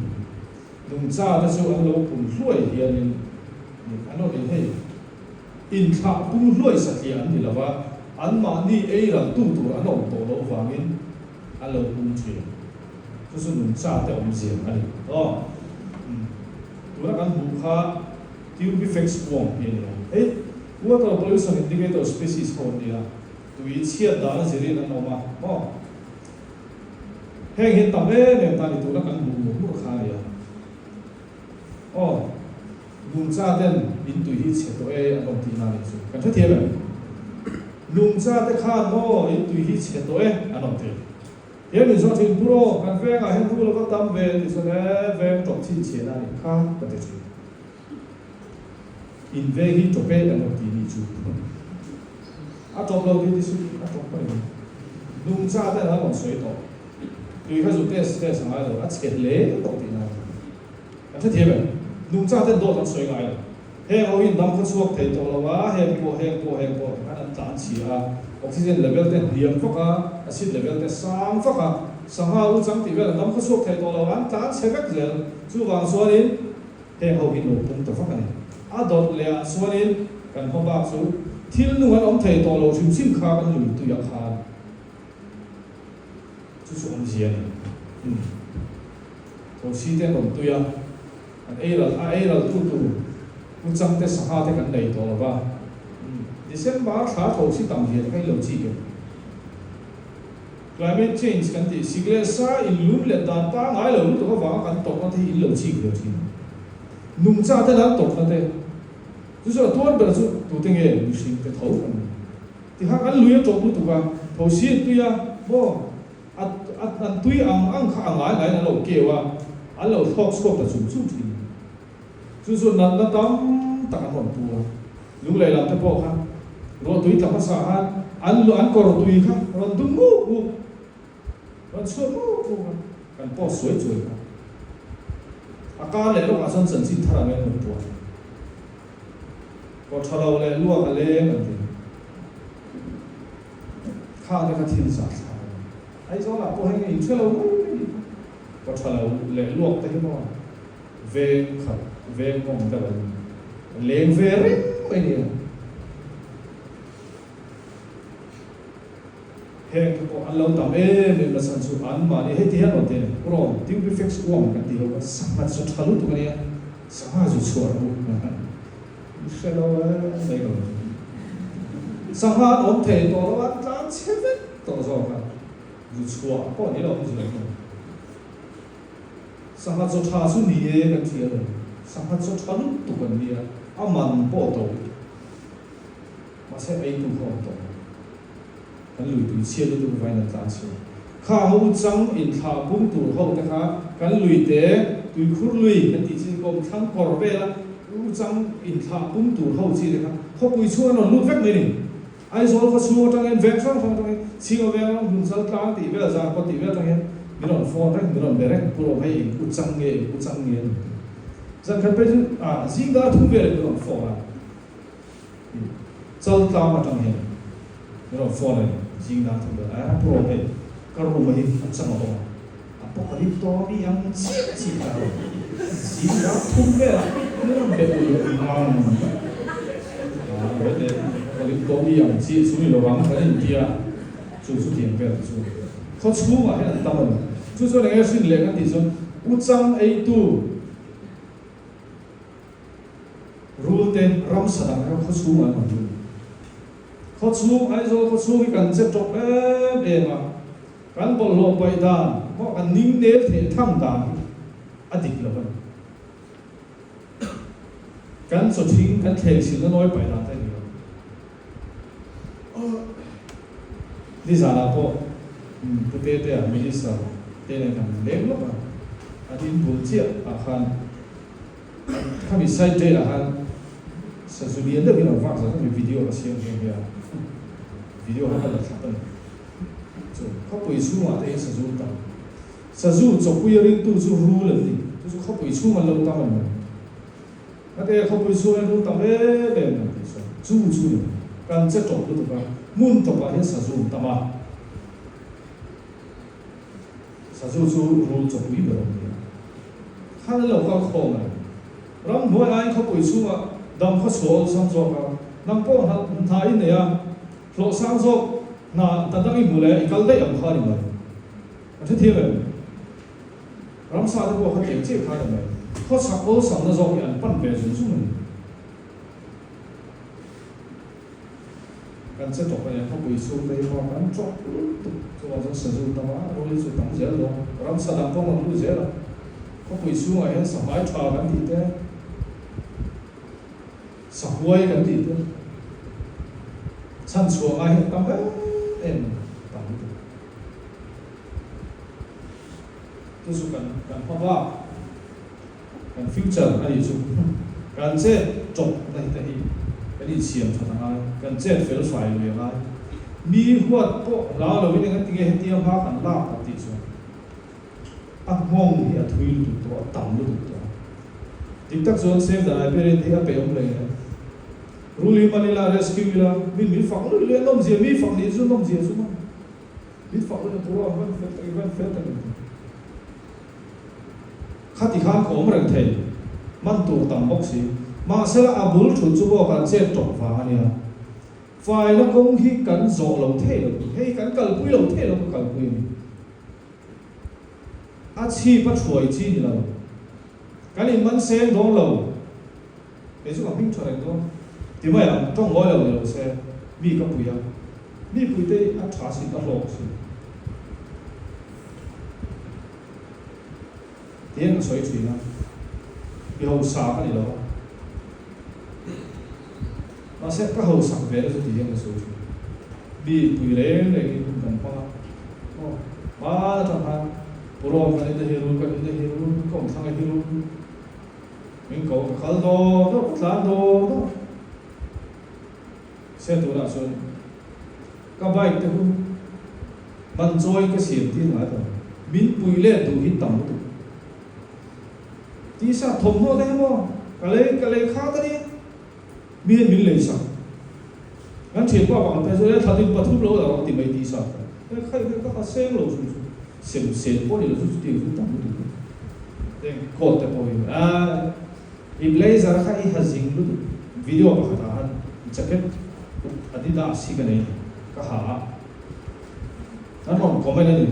nungcha te chu an lo pum hluai hianin an rawn in hei inthlah pum hluai satliah an ni lova anmahni ei ral tu tur an awm tawh loh vangin an lo pum thin. Chu chu nungcha te awmzia a ni. Aw umm tuna kan hmuh kha Tubifex worm hi a ni a. Hei Water pollution indicator species ho an ni a, tui chhiat dan a zirin an awm a maw? Heng hi tam em em ta ni tuna kan hmuh mur mur kha a ni a. Aw, nungcha ten in tui hi chhe tawh e an rawn tih na nih chu kan hrethiam em? Nungcha te khan maw in tui hi chhe tawh e an rawn ti. Hian min zawh thin, Bro, kan vengah hian rul a va tam ve tih chuan e, veng tawp chhinchhiahna a nih kha ka ti thin. In veng hi tawp e kan rawn ti nih chu. A tawp lo tih ti suh, a tawp mai lo. Nungcha te an rawn sawi tawh. Tui kha zu test test a ngai lo, a chhe hle tawh tih ngai. Kan hrethiam em? Nungcha ten dawt an sawi ngai lo. Heng ho in dam khaw chhuak thei tawh lo a, heng pawh, heng pawh, heng pawh tikhan an tlan chhia a, oxygen level te hniam vak a, acid level te sang vak a, sangha u chang tih vel an dam khaw chhuak thei tawh lo, an tlan chhe vek zel. Chuvang chuanin heng ho hi lo pung ta vak a ni. A dawt leh ah chuanin kan hma bak chu thil nung an awm thei tawh lo hrim hrim kha kan lui tuiah khan. Chu chu awmzia a ni. Umm. Thosi te an rawn tui a, an ei ral a, ei ral tu tur u chang te sangha te kan nei tawh lo va. Umm. December thla thosi tam zia te kha i lo chik em? Climate change kan tih sik leh sa in lum let dan pangngai lo lutuk avanga kan tawrhna te hi in lo chik ve thin. Nungcha te lan tawrhna te. Chu chu a tuar ber chu tute nge mihring te tho kan ni. Tikha kan lui a tawp lutuk a, tho si an tui a, maw? A a an tui ang ang kha a ngai ngaiin an lo keu a, an lo thlawk chhuak ta chung chung thin. Chu chu natna tam tak an rawn pu a, lunglei lam te pawh kha ruahtui tla hmasa khan an an kawr tui kha rawn dum nguk nguk, rawn chhuak nguk nguk a, kan post suai chuai kha. A kar leh lawkah chuan chanchin thar ang em rawn puah. Kawr tha lo leh luak a leng an ti. Kha te kha thil zah thlak a ni. Aizawl ah pawh heng in hre lo mai mai ni kha. Kawr tha lo leh luak te hi maw veng khat veng mawng deuh an leng ve reng mai nia. Heng te pawh an lo tam em em nachhan chu an mahni hei ti hian rawn ti a ni. Rawn Tubifex uam kan tih ho kha sangha chu tha lutuk a nia, sangha zu chhuah rawh u i hre lo e mai ka lo ti. Sangha an awm thei tawh lo a, an tlan chhe vek tawh zawk a, zu chhuah pawh ni lo an zu lo. Sangha chaw tha chu ni e kan hria lo, sangha chaw tha lutuk an nia, a man pawh to. Mahse eitu kha awm tawh lo. Kan lui tui chhiat lutuk vain an tlan chhiat. Kha ho chang inthlah pung tur ho te kha kan lui te tuikhur lui kan tih chi kawm thlang kawr vela u chang inthlah pung tur ho chi te kha khawpui chhung an rawn lut vek mai ni. Aizawl khaw chhung atang hian veng hrang hrang atang hian Chhinga veng ram hmun chal tlang tih vel zan khaw tih vel atang hian min rawn phone reng min rawn be reng pu rawh hei eng u chang nge eng u chang nge an ti. Zan khat phei chu ah zing dar thum velin min rawn phone a. Chal tlang atang hian min rawn phone a ni, zing dan thum vel a pu rawh hei ka room a hi a chang a awm a, apocalypto a mi ang chiah chiah ka rawn zing dan thum vel a min rawn be ul ngang a apocalypto a mi ang chiah chu ni lo ang kan intia chu chu tiang vel te chu khaw chhungah hian an tam a ni chu chuan eng nge hrin leh kan tih chuan uchang eitu Rul te ramsa dang kha khaw chhung an rawn lut. Khaw chhung, Aizawl khaw chhung hi kan che tawp em em a, kan bawlhhlawh paih dan pawh kan ning nel theh tham dan hi a dik lo a ni. Kan chaw thing, kan thleng silna nawi paih dan te a ni lo. Nizanah pawh Pu Tetea Minister te nen kan leng lawk a, an inbul chiah ah khan Khami side day ah khan sazu lian deuh hian a vak zat a mi video ka siam nghe nghe a, video kha ka la thlap a ni. Chu khawpui chhungah te hian sazu an tam. Sazu chawpui a ringtu chu rul an ni, chu chu khawpui chhung an lo tam a ni mai. Hate khawpui chhung hian rul tam em em kan tih chuan chu chu ni mai. Kan che tawp lutuk a, hmun tawpah hian sazu an tam a. Sazu chu rul chawpui ber a ni a, khan an lo kal khawm a ni. Ramhnuai aiin khawpui chhungah dam khaw chhuah awlsam zawk a, nang pawh hna hna i nei a, hlawh sang zawk hna ta dang i hmu leh i kal daih ang kha a ni mai. A hrethiam em? Ramsa te pawh kha tiang chiah kha a ni mai. Khawchhak awlsamna zawk hi an pan ve zung zung a ni. Kan che tawp a nia, khawpui chhung te hi pawh kan tawp lutuk chuvang chuan sazu tam a, rul hi chu tam zel dawn, ramsa dang pawh rawn lut zel a, khawpui chhungah hian sahmai tha kan tih te, sahuai kan tih te, chhan chhuah ngai hi a tam em em a ni, tam lutuk. Chu chu kan kan hma bak, kan future a nih chu. Kan chet tawp na hi te hi kan insiam that a ngai, kan chet fel fai lui a ngai. Mi huat pawh hlau loin engatinge hetia hma kan lak tak tih chuan a nghawng hi a thui lutuk tawh, a tam lutuk tawh a. Dik tak chuan Save the Liberian hi a peih awm hle. Ruli man ila, rescue ila, min min fak luih luih a nawmzia, mi fak nih chu nawmzia chu maw? Min fak luih a tur a, van fel tak i, van fel tak i ti. Khati khan ka awm reng thei, man tur tam bawk si. Mahsela a bul thut chu pawh kan chet tawp vang a nia. Faina kawng hi kan zawh lo thei lo, hei kan kalpui lo thei lo ka kalpui a ni. A chhip a thuai chi ni lo. Kan in man seng dawn lo. Kei chu ka hming tha reng dawn. Ti mai ang, tawng ngawi lo ni lo se, mi ka pui a. Mi pui te hi a tha sin, a hlawk sin. Tihian ka sawi thin a, mi hausa ka ni lo a. Mahse ka hausak ve na chu tihian ka sawi thin. Mi pui reng rengin hun kan hmang a. Aw, hmaan atang khan purawn kan in a hi rul, kan in a hi rul, ka awm thlang a hi rul. Min ko ka kal dawr dawr, ka tlan dawr dawr. Se tunah chuan ka bike te hu man chawi ka siam tir ngai tawh. Min pui let duh hi tam lutuk. Tisa thawmhnaw te hi maw ka lei ka lei khat a nia. Mi hian min lei sak. Kan thianpa pakhat phei chuan e thlatin pathum lo la rawh ti mai tisa kha. E khaih khaih ka kha seng lo chu chu sem sel pawh ni lo chu chutiang chu tam lutuk a. Heng coat te pawh hi a i blazer kha i ha zing lutuk video pakhat ah khan jacket adidas hi ka nei ka ha a an rawn comment a ni.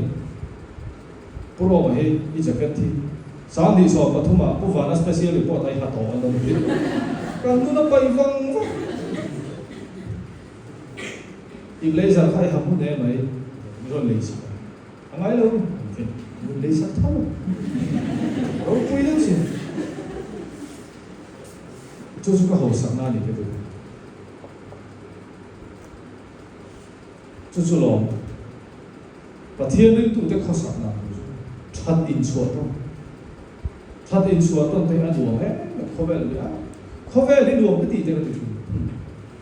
Pu Roma hi i jacket hi 2013 ah Pu Vana special report a i ha tawh an lo ti. Kan nun a paih vang vang. I blazer kha i ha hmun em mai, min rawn lei sak a. A ngai lo, min lei sak tho. Ropui deuh sin. Chu chu ka hausakna a ni ka ti. Chu chu lawm. Pathian ringtute khawsakna tur chu that inchhuah tawn, that inchhuah tawn te hi a nuam em em khawvel hi a, khawvel hi nuam ka tih te ka ti thin.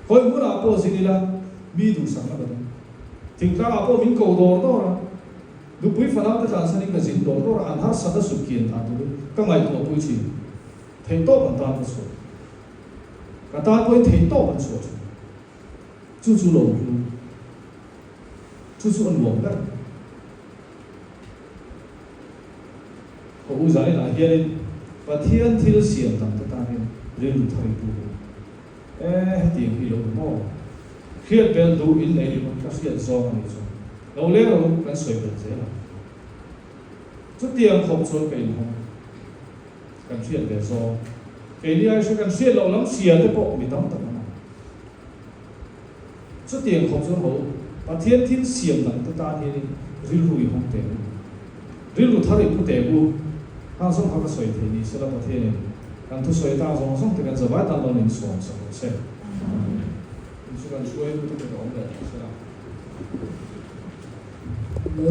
Khawi hmunah pawh zin ila mi duhsakna ka dawng. Thingtlangah pawh min ko dawr dawr a, nupui fanau te tlansanin ka zin dawr dawr a, an harsat a sut kian dan tur hi ka ngaihtuah pui thin. Theihtawp an tan ka chhuah. Ka tan pawhin theihtawp an chhuah thin. Chu chu lawm hlu. Chu chu a nuam ber. Ka u zaninah hianin Pathian thil siam dang te tan hian rilru thar i pu bawk. E, hetiang hi lo ni maw? Hriat bel duh in nei ringawt ka hriat zawng a nih chuan lo leng lo kan sawi bel zel ang. Chutiang khawp chuan ka inhawng. Kan hriat ve zawng. Keini ai hre kan hriat loh lam hria te pawh mi tam tak an awm. Chutiang khawp chuan ho Pathian thil siam dang te tan hianin rilru i hawng teh u. Rilru thar i pu teh u. Hang zawng kha ka sawi thei ni sela Pathianin kan thusawi tang zawng zawng te kan zavai tan dawn in sawm sak rawh se. Chu kan hruaitu te kut a awm leh tawh sela.